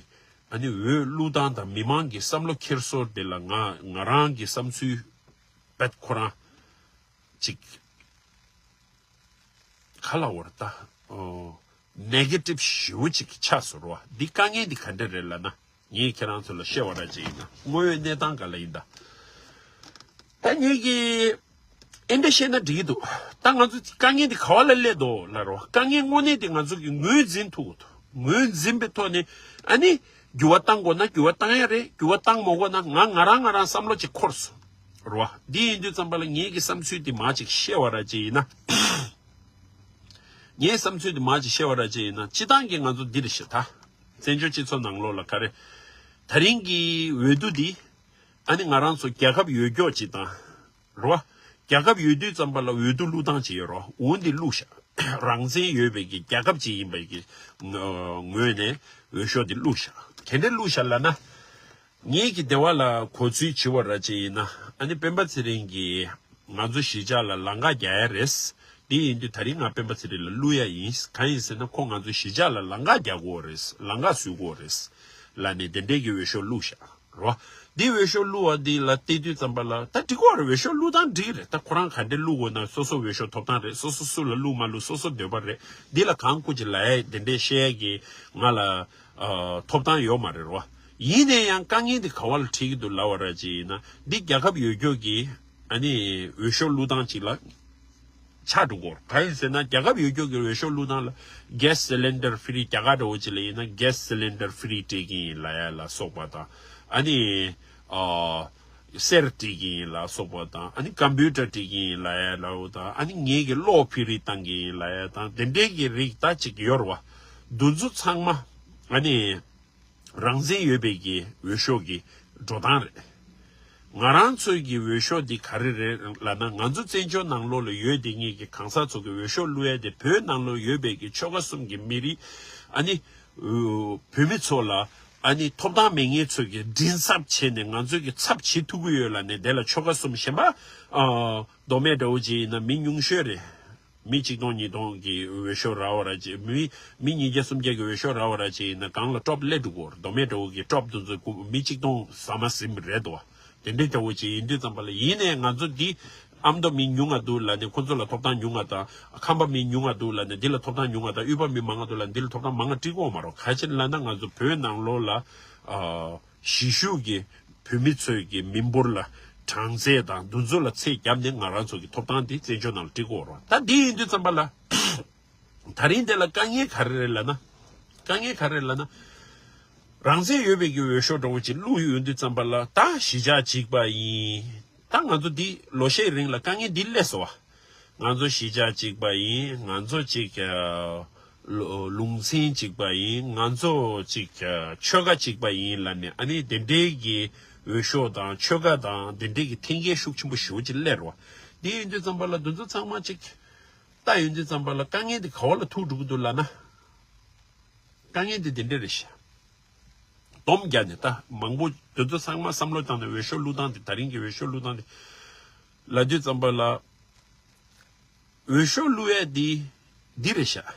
ཨ་ནི་འོས་བླུག་སྟངས་དང་མི་མང་གི་བསམ་བློ་འཁྱེར་སོ་འདི་ལ་ང་ང་རང་གི་བསམ་ཚུལ་བེད་ཁོ་རང་ཅིག་ག་ལ་བར་ད་ཨོ་ནེ་གེ་ཊིབ་ཞེ་པོ་ཅིག་ཆགས་སོང་རོ། འདི་དཀའ་ངལ་འདི་ག་འདྲ་རེད་ལབ་ན། ངས་ཁྱེད་རང་ཚོ་ལ་བཤད་པ་ར་ཅིག་ཡིན་ན། དངོས་ཡོད་གནས་སྟངས་ག་ལ་ཡིན་ད། ད་ངེད་ཀྱིས་ཨེ་འདྲ་བཤད་ན་འགྲིག་གི་འདུག། ད་ང་ཚོ་དཀའ་ངལ་འདི་ག་བ་ལ་སླེབས་འདུག་ལབ་རོགས། དཀའ་ངལ་དངོས་གནས་འདི་ང་ཚོ་གིས་ངོས་འཛིན་ཐུབ་དགོས་འདུག། ངོས་འཛིན་པའི་ཐོག་ནས་ཨ་ནི་འགྱུར་བ་བཏང་དགོས་ན་འགྱུར་བ་བཏང་ཡ་རེད། འགྱུར་བ་བཏང་མ་དགོས་ན་ང་ང་རང་ང་རང་བསམ་བློ་ཅིག་འཁོར་སོང་རོ། འདི་ཡིན་དུས་ཙམ་པ་ལ་ངེད་ཀྱི་བསམ་ཚུལ་འདི་མར་ཅིག་བཤད་པ་ར་ཅིག་ཡིན་ན། ངའི་བསམ་ཚུལ་འདི་མར་ཅིག་བཤད་པ་ར་ཅིག་ཡིན་ན། སྤྱི་བཏང་གི་ང་ཚོ་འདི་རེད་ཤག་ད། བཙན་བྱོལ་སྤྱི་ཚོགས་ནང་ལོགས་ལ་ག་རེ། ད་རིང་གི་འོས་བསྡུ་འདི་ཨ་ནི་ང་རང་ཚོ་རྒྱལ་ཁབ་ཡོད་སྐྱོག་ཅིག་དང་། རོ། རྒྱལ་ཁབ་ཡོད་དུས་ཙམ་པ་ལ་འོས་བསྡུ་བླུག་སྟངས་ཅིག་ཡོད་རོ། འོ་འདི་བླུགས་ཤག། རང་བཙན་ཡོད་པའི་གི་རྒྱལ་ཁབ་ཅིག་ཡིན་པའི་གི་ངོས་ནས་འོས་ཤོག་འདི་བླུགས་ཤག། ག་འདྲ་བླུགས་ཤག་ལབ་ན། ངེད་ཀྱི་སྡེ་བ་ལ་གོ་ཚུལ་བྱེད་པ་ར་ཅིག་ཡིན་ན། ཨ་ནི་སྤེན་པ་ཚེ་རིང་གིས་ང་ཚོ་གཞིས་ཆགས་ལ་ལམ་ཁ་རྒྱག་ཡ་རེད། དེ་ཡིན་དུས་ད་རིང་ང་སྤེན་པ་ཚེ་རིང་ལ་བླུག་ཡ་ཡིན། གང་ཡིན་ཟེར་ན་ཁོ་ང་ཚོ་གཞིས་ཆགས་ལ་ལམ་ཁ་རྒྱག་དགོས་རེད། ལམ་ཁ་བཟོ་དགོས་རེད་ལབ་ནས་དེ་འདྲའི་གི་འོས་ཤོག་བླུགས་ཤག་རོ། འདི་འོས་ཤོག་བླུགས་པ་འདི་ལ་བལྟས་དུས་ཙམ་པ་ལ་ད་འགྲིག་གོ་རེད། འོས་ཤོག་བླུགས་སྟངས་འགྲིག་རེད། ད་ཁོ་རང་ག་འདྲ་བླུག་དགོས་ན་སོ་སོ་འོས་ཤོག་ཐོབ་ཐང་རེད། སོ་སོ་སུ་ལ་བླུག་མ་བླུག་སོ་སོ་འདོད་པ་རེད། འདི་ལ་གང་སྐུ་ཅིག་ལ་ཡ་དེ་འདྲའི་བཤད་ཡ་གི་ང་ལ་ཨ་ཐོབ་ཐང་ཡོད་མ་རེད་རོ། ཡིན་ནའི་ཡང་དཀའ་ངལ་འདི་ག་བ་ལ་འཕྲད་ཀྱི་འདུག་ལབ་པ་ར་ཅིག་ཡིན་ན། འདི་རྒྱལ་ཁབ་ཡོད་རྒྱུ་གི་ཨ་ནི་འོས་ཤོག་བླུག་སྟངས་ཅིག་ལ་ཆགས་འགྲོ་གི་ཡོད་རེད། གང་ཡིན་ཟེར་ན། རྒྱལ་ཁབ་ཡོད་རྒྱུ་གི་འོས་ཤོག་བླུག་སྟངས་ལ་gas cylinder free། རྒྱ་གར་འདྲ་བོ་ཅིག་ལ་ཡིན་ན་gas cylinder free སྤྲད་ཀྱི་ཡིན་ལབ་ཡ་ལ་སོགས་པ་དང་། ཨ་ནི་ཨ་གསེར་སྤྲད་ཀྱི་ཡིན་ལ་སོགས་པ་དང་། ཨ་ནི་ཀམ་པུ་ཊར་སྤྲད་ཀྱི་ཡིན་ལབ་ཡ་ལ་འོ་དང་། ཨ་ནི་ངེད་ཀྱི་གློག་free བཏང་གི་ཡིན་ལབ་ཡ་དང་། དེ་འདྲའི་གི་རིགས་ད་ཅིག་ཡོད་རེད་བ། འདི་ཚོ་ཚང་མ་ཨ་ནི་རང་བཙན་ཡོད་པའི་གི་འོས་ཤོག་གི་འགྲོ་སྟངས་རེད། ང་རང་ཚོའི་གི་འོས་ཤོག་འདི་ག་རེ་རེད་ལབ་ན། ང་ཚོ་བཙན་བྱོལ་ནང་ལོགས་ལ་ཡོད་བསྡད་མཁན་གྱི་གང་ཟག་ཚོ་གི་འོས་ཤོག་བླུག་ཡ་དེ། བོད་ནང་ལོགས་ཡོད་པའི་གི་ཆོལ་ཁ་གསུམ་གྱི་མི་རིགས། ཨ་ནི་བོད་མི་ཚོ་ལ་ཨ་ནི་ཐོབ་ཐང་མེད་མཁན་ཚོ་གི་མགྲིན་ཚབ་བྱས་ནས་ང་ཚོའི་གི་ཚབ་བྱེད་ཐུབ་ཀྱི་ཡོད་ལབ་ནས། དེ་ལ་ཆོལ་ཁ་གསུམ་གཞན་པ་ཨ་མདོ་སྨད་འདྲ་བོ་ཅིག་ཡིན་ན་མི་ཉུང་ཤོས་རེད། མི་གཅིག་སྟོང་ཉིས་སྟོང་གི་འོས་ཤོག་རག་པ་ར་ཅིག་མི་མི་ཉིས་བརྒྱ་སུམ་བརྒྱ་གི་འོས་ཤོག་རག་པ་ར་ཅིག་ཡིན་ན་སྒང་ལ་ཀྲོབ་སླེབས་འགྲོ་གི་ཡོད་རེད། མདོ་སྨད་འདྲ་བོ་གི་ཀྲོབ་དེ་ཚོ་མི་གཅིག་སྟོང་ཟ་མ་ཟིན་པ་རེད་དོ། དེ་འདྲའི་འདྲ་བོ་ཅིག་ཡིན་དུས་ཙམ་པ་ལ། ཡིན་ནའི་ང་ཚོ་འདི་ཨ་མདོ་མི་ཉུང་ང་འདུག་ལབ་ནས་ཁོ་ཚོ་ལ་ཐོབ་ཐང་ཉུང་ང་དང་། ཁམས་པ་མི་ཉུང་ང་འདུག་ལབ་ནས་འདི་ལ་ཐོབ་ཐང་ཉུང་ང་དང་། དབུས་པ་མི་མང་ང་འདུག་ལབ་ནས་འདི་ལ་ཐོབ་ཐང་མང་ང་སྤྲད་ཀྱི་ཡོད་མ་རེད། ག་རེ་བྱས་ནས་ལབ་ན། ང་ཚོ་བོད་ནང་ལོགས་ལ་ཨ་གཞིས་བཞུགས་ཀྱི་བོད་མི་ཚོའི་གི་མི་འབོར་ལ་གྲངས་ཚད་དང་འདི་ཚོ་ལ་ཚད་བརྒྱབ་ནས་ང་རང་ཚོ་གི་ཐོབ་ཐང་དེ་བཙན་བྱོལ་ནང་ལ་སྤྲད་ཀྱི་ཡོད་རེད། ད་འདི་ཡིན་དུས་ཙམ་པ་ལ། ད་རིང་འདི་ལ་དཀའ་ངལ་ག་རེ་རེད་ལབ་ན། དཀའ་ངལ་ག་རེ་རེད་ལབ་ན། རང་བཙན་ཡོད་པའི་གི་འོས་ཤོག་འདྲ་བོ་ཅིག་བླུགས་ཡོང་དུས་ཙམ་པ་ལ། ད་གཞིས་ཆགས་གཅིག་པ་ཡིན། ད་ང་ཚོ་འདི་ལོ་ཤས་རིང་ལ་དཀའ་ངལ་འདི་སླེབས་སོང་བ། ང་ཚོ་གཞིས་ཆགས་གཅིག་པ་ཡིན། ང་ཚོ་ཅིག་ཨ་ལུ་ལུང་ཚན་གཅིག་པ་ཡིན། ང་ཚོ་ཅིག་ཨ་ཆོལ་ཁ་གཅིག་པ་ཡིན་ལབ་ནས། ཨ་ནི་དེ་འདྲའི་གི་འོས་ཤོག་དང་ཆོལ་ཁ་དང་དེ་འདྲའི་གི་འཐེན་འཁྱེར་ཤུགས་ཆེན་པོ་ཞེ་པོ་ཅིག་སླེབས་རེད་བ། དེ་ཡིན་དུས་ཙམ་པ་ལ་འདི་ཚོ་ཚང་མ་ཅིག་ལྟ་ཡོང་དུས་ཙམ་པ་ལ། དཀའ་ངལ་འདི་ག་བ་ལ་ཐུག་འགྲོ་གི་འདུག་ལབ་ན། དཀའ་ངལ་འདི་དེ་འདྲ་རེད་ཤག་སྡོམ་བརྒྱབ་ནས་ད་མང་པོ་འདི་ཚོ་ཚང་མ་བསམ་བློ་བཏང་ནས། འོས་ཤོག་བླུག་སྟངས་དེ། ད་རིང་གི་འོས་ཤོག་བླུག་སྟངས་དེ་ལབ་དུས་ཙམ་པ་ལ། འོས་ཤོག་བླུག་ཡས་འདི་འདི་རེད་ཤག་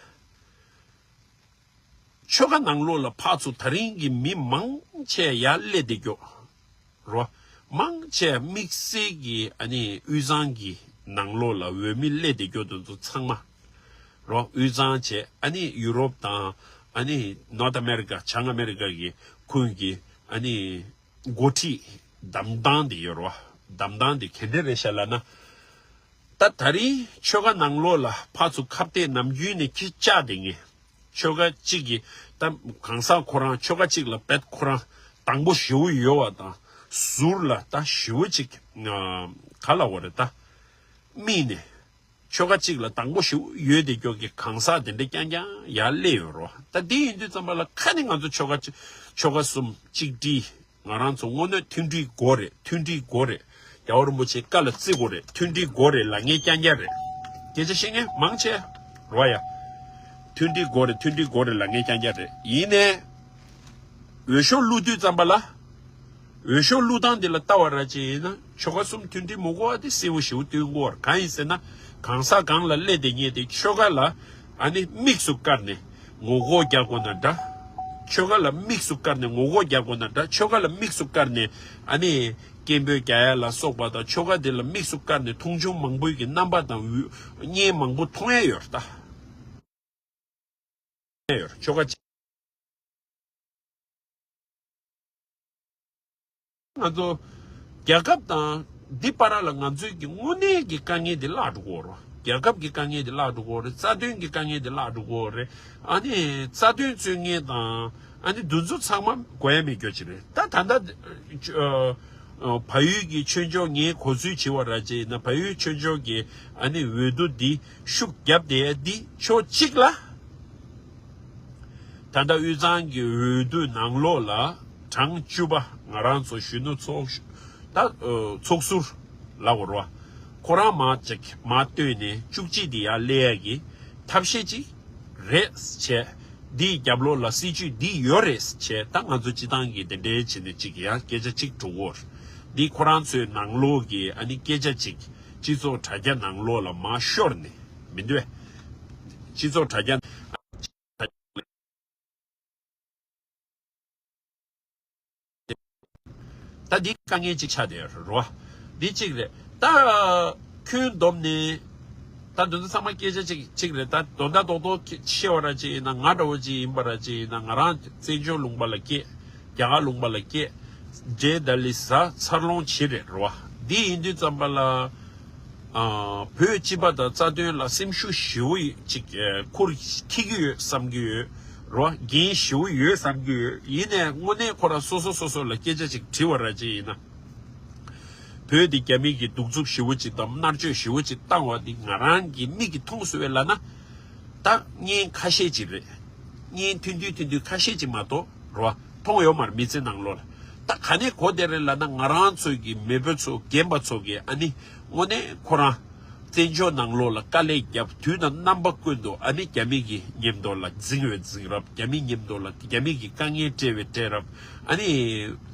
ཆོལ་ཁ་ནང་ལོགས་ལ་ཕར་ཚུར་ད་རིང་གི་མི་མང་ཆེ་ཡར་སླེབས་བསྡད་རྒྱུ་རོ། མང་ཆེ་དམིགས་བསལ་གྱི་ཨ་ནི་དབུས་གཙང་གི་ནང་ལོགས་ལ་འོས་མི་སླེབས་བསྡད་རྒྱུ་དེ་ཚོ་ཚང་མ་རོ། དབུས་གཙང་བྱས། ཨ་ནི་ཡུ་རོབ་དང་། ཨ་ནི་North America། བྱང་ཨ་མེ་རི་ཀ་གི་ཁུལ་གྱི་ཨ་ནི་འགོ་ཁྲིད་བདམས་སྟངས་དེ་ཡོད་རོ། བདམས་སྟངས་དེ་ག་འདྲ་རེད་ཤག་ལབ་ན། ད་ད་རིང་ཆོལ་ཁ་ནང་ལོགས་ལ་ཕར་ཚུར་ཁ་གཏད་ནམ་རྒྱུན་ནས་ཁྱི་བཅག་བསྡད་མཁན། ཆོལ་ཁ་གཅིག་གི་ད་གང་ཟག་ཁོ་རང་ཆོལ་ཁ་གཅིག་ལ་རྦད་ཁོ་རང་དང་པོ་ཞེ་པོ་ཡོད་པ་དང་། ཟུར་ལ་ད་ཞེ་པོ་ཅིག་ཨ་ག་ལབ་དགོས་རེད། ད་དམིགས་ནས་ཆོལ་ཁ་གཅིག་ལ་དང་པོ་ཞེ་པོ་ཡོད་བསྡད་རྒྱུ་གི་གང་ཟག་དེ་འདྲ་རྐྱང་རྐྱང་ཡར་སླེབས་ཡོད་རོ། ད་འདི་ཡིན་དུས་ཙམ་པ་ལ་ཁ་ནས་ང་ཚོ་ཆོལ་ཁ་གཅིག་ཆོལ་ཁ་གསུམ་གཅིག་སྒྲིལ། ང་རང་ཚོ་དངོས་གནས་མཐུན་སྒྲིལ་དགོས་རེད། མཐུན་སྒྲིལ་དགོས་རེད། རྒྱལ་བ་རིན་པོ་ཆེའི་བཀའ་ལ་བརྩི་དགོས་རེད། མཐུན་སྒྲིལ་དགོས་རེད་ལབ་མཁན་རྐྱང་རྐྱང་རེད། སྐད་ཆ་བཤད་མཁན་མང་ཆེ་རོ་ཡ། མཐུན་སྒྲིལ་དགོས་རེད། མཐུན་སྒྲིལ་དགོས་རེད་ལབ་མཁན་རྐྱང་རྐྱང་རེད། ཡིན་ནའི་འོས་ཤོག་བླུག་དུས་ཙམ་པ་ལ། འོས་ཤོག་བླུག་སྟངས་འདི་ལ་ལྟ་བ་ར་ཅིག་ཡིན་ན། ཆོལ་ཁ་གསུམ་མཐུན་སྒྲིལ་མི་དགོས་པ་དེ་གསལ་པོ་ཞེ་པོ་སྟོན་གྱི་ཡོད་རེད། གང་ཡིན་ཟེར་ན། གང་ཟག་སྒང་ལ་སླེབས་བསྡད་མཁན་དེ་ཆོལ་ཁ་ལ་ཨ་ནི་དམིགས་སུ་བཀར་ནས་ངོ་རྒོལ་རྒྱག་དགོས་ན་འདྲ། ཆོལ་ཁ་ལ་དམིགས་སུ་བཀར་ནས་ངོ་རྒོལ་རྒྱག་དགོས་ན་འདྲ། ཆོལ་ཁ་ལ་དམིགས་སུ་བཀར་ནས་ཨ་ནི་སྐད་འབོད་རྒྱག་ཡ་ལ་སོགས་པ་དང་། ཆོལ་ཁ་དེ་ལ་དམིགས་སུ་བཀར་ནས་མཐོང་ཆུང་མང་པོའི་གི་རྣམ་པ་དང་། འུ་བརྙན་མང་པོ་མཐོང་ཡ་ཡོད་རེད་ད། ཡོད་རེད། ཆོལ་ཁ་གཅིག་ང་ཚོ་རྒྱལ་ཁབ་དང་འདི་བར་ལ་ང་ཚོའི་གི་དངོས་གནས་ཀྱི་དཀའ་ངལ་འདི་བརླག་འགྲོ་གི་ཡོད་རེད། རྒྱལ་ཁབ་ཀྱི་དཀའ་ངལ་འདི་བརླག་འགྲོ་གི་ཡོད་རེད། རྩ་དོན་གྱི་དཀའ་ངལ་འདི་བརླག་འགྲོ་གི་ཡོད་རེད། ཨ་ནི་རྩ་དོན་རྩོད་མཁན་དང་། ཨ་ནི་འདི་ཚོ་ཚང་མ་དགོས་ཡ་མེད་རྒྱུ་ཅིག་རེད། ད་ད་ལྟ་ཨ་ཨ་བལ་ཡུལ་གྱི་ཆོས་ཕྱོགས་ངས་གོ་ཚུལ་བྱས་པ་ར་ཅིག་ཡིན་ན། བལ་ཡུལ་ཆོས་ཕྱོགས་ཀྱི་ཨ་ནི་འོས་བསྡུ་འདི་ཤུགས་བརྒྱབ་བསྡད་ཡ་འདི་ཕྱོགས་གཅིག་ལ། ད་ལྟ་དབུས་གཙང་གི་འོས་བསྡུ་ནང་ལོགས་ལ་གྲངས་བཅུ་པ་ང་རང་ཚོ་གཞོན་ནུ་ཚོགས་ད་ཨ་ཚོགས་ཟུར་ལབ་དགོས་རེད་བ། ཁོ་རང་མར་ཅིག་མར་བཏོན་ནས་བཅུ་གཅིག་འདི་ཡར་སླེབས་ཡ་གི་ཐབས་ཤེས་ཅིག་རེད་བྱས། འདིའི་རྒྱབ་ལོགས་ལ་སྲིད་ཇུས་འདི་ཡོད་རེད་བྱས། ད་ང་ཚོ་སྤྱི་བཏང་གི་དེ་འདྲའི་བྱས་ནས་ཅིག་ཡང་སྐད་ཆ་ཅིག་འགྲོ་གི་ཡོད་རེད། འདི་ཁོ་རང་ཚོའི་ནང་ལོགས་ཀྱི་ཨ་ནི་སྐད་ཆ་ཅིག་སྤྱི་ཚོགས་དྲ་རྒྱ་ནང་ལོགས་ལ་མར་ཤོར་ནས་མི་འདུག་གས། སྤྱི་ཚོགས་དྲ་རྒྱ། ད་འདི་དཀའ་ངལ་ཅིག་ཆགས་བསྡད་ཡོད་རེད་བ། འདི་གཅིག་རེད། ད་ཁྱོན་བསྡོམས་ནས་ད་འདི་ཚོ་ཚང་མ་སྐད་ཆ་ཅིག་གཅིག་རེད། ད་དོན་དག་རྡོག་རྡོག་ཆེ་བ་ར་ཅིག་ཡིན་ན། ང་འདྲ་བོ་ཅིག་ཡིན་པ་ར་ཅིག་ཡིན་ན། ང་རང་བཙན་བྱོལ་ལུང་པ་ལ་སྐྱེས། རྒྱ་གར་ལུང་པ་ལ་སྐྱེས། འདྲེ་ད་ལི་ཟ་འཚར་ལོངས་བྱེད་རེད་རོ། འདི་ཡིན་དུས་ཙམ་པ་ལ། ཨ། བོད་སྤྱི་པ་དང་རྩ་དོན་ལ་སེམས་ཤུགས་ཞེ་པོ་ཡི་ཅིག་ཨ། ཁུར་འཁྱེར་གྱི་ཡོད་བསམ་གྱི་ཡོད་རོ། འགན་ཞེ་པོ་ཡོད་བསམ་གྱི་ཡོད། ཡིན་ནའི་དངོས་གནས་ཁོ་རང་སོ་སོ་སོ་སོ་ལ་སྐད་ཆ་ཅིག་དྲི་བ་ར་ཅིག་ཡིན་ན། བོད་འདི་རྒྱ་མི་གིས་གདུག་རྩུབ་ཞེ་པོ་ཅིག་དང་མནར་གཅོད་ཞེ་པོ་ཅིག་བཏང་བ་འདི་ང་རང་གི་མིག་གིས་མཐོང་སོང་བས་ལབ་ན། ད་བརྙན་ཁ་ཤས་ཅིག་རེད། བརྙན་ཐུང་ཐུང་ཐུང་ཐུང་ཁ་ཤས་ཅིག་མ་གཏོགས་རོ། མཐོང་ཡོད་མ་རེད་མི་ཚེ་ནང་ལོགས་ལ། ད་ག་ནས་གོ་བསྡད་རེད་ལབ་ན། ང་རང་ཚོ་གི་མེས་པོ་ཚོ་རྒན་པ་ཚོ་གིས་ཨ་ནི་དངོས་གནས་ཁོ་རང་བཙན་བྱོལ་ནང་ལོགས་ལ་དཀའ་ལས་བརྒྱབ། དུས་དང་རྣམ་པ་ཀུན་ཏུ་ཨ་ནི་རྒྱ་མི་གི་མཉམ་དུ་ལ་འཛིང་བའི་འཛིང་རབས། རྒྱ་མི་མཉམ་དུ་ལ་རྒྱ་མི་གི་དཀའ་ངལ་སྤྲད་པའི་སྤྲད་རབས། ཨ་ནི་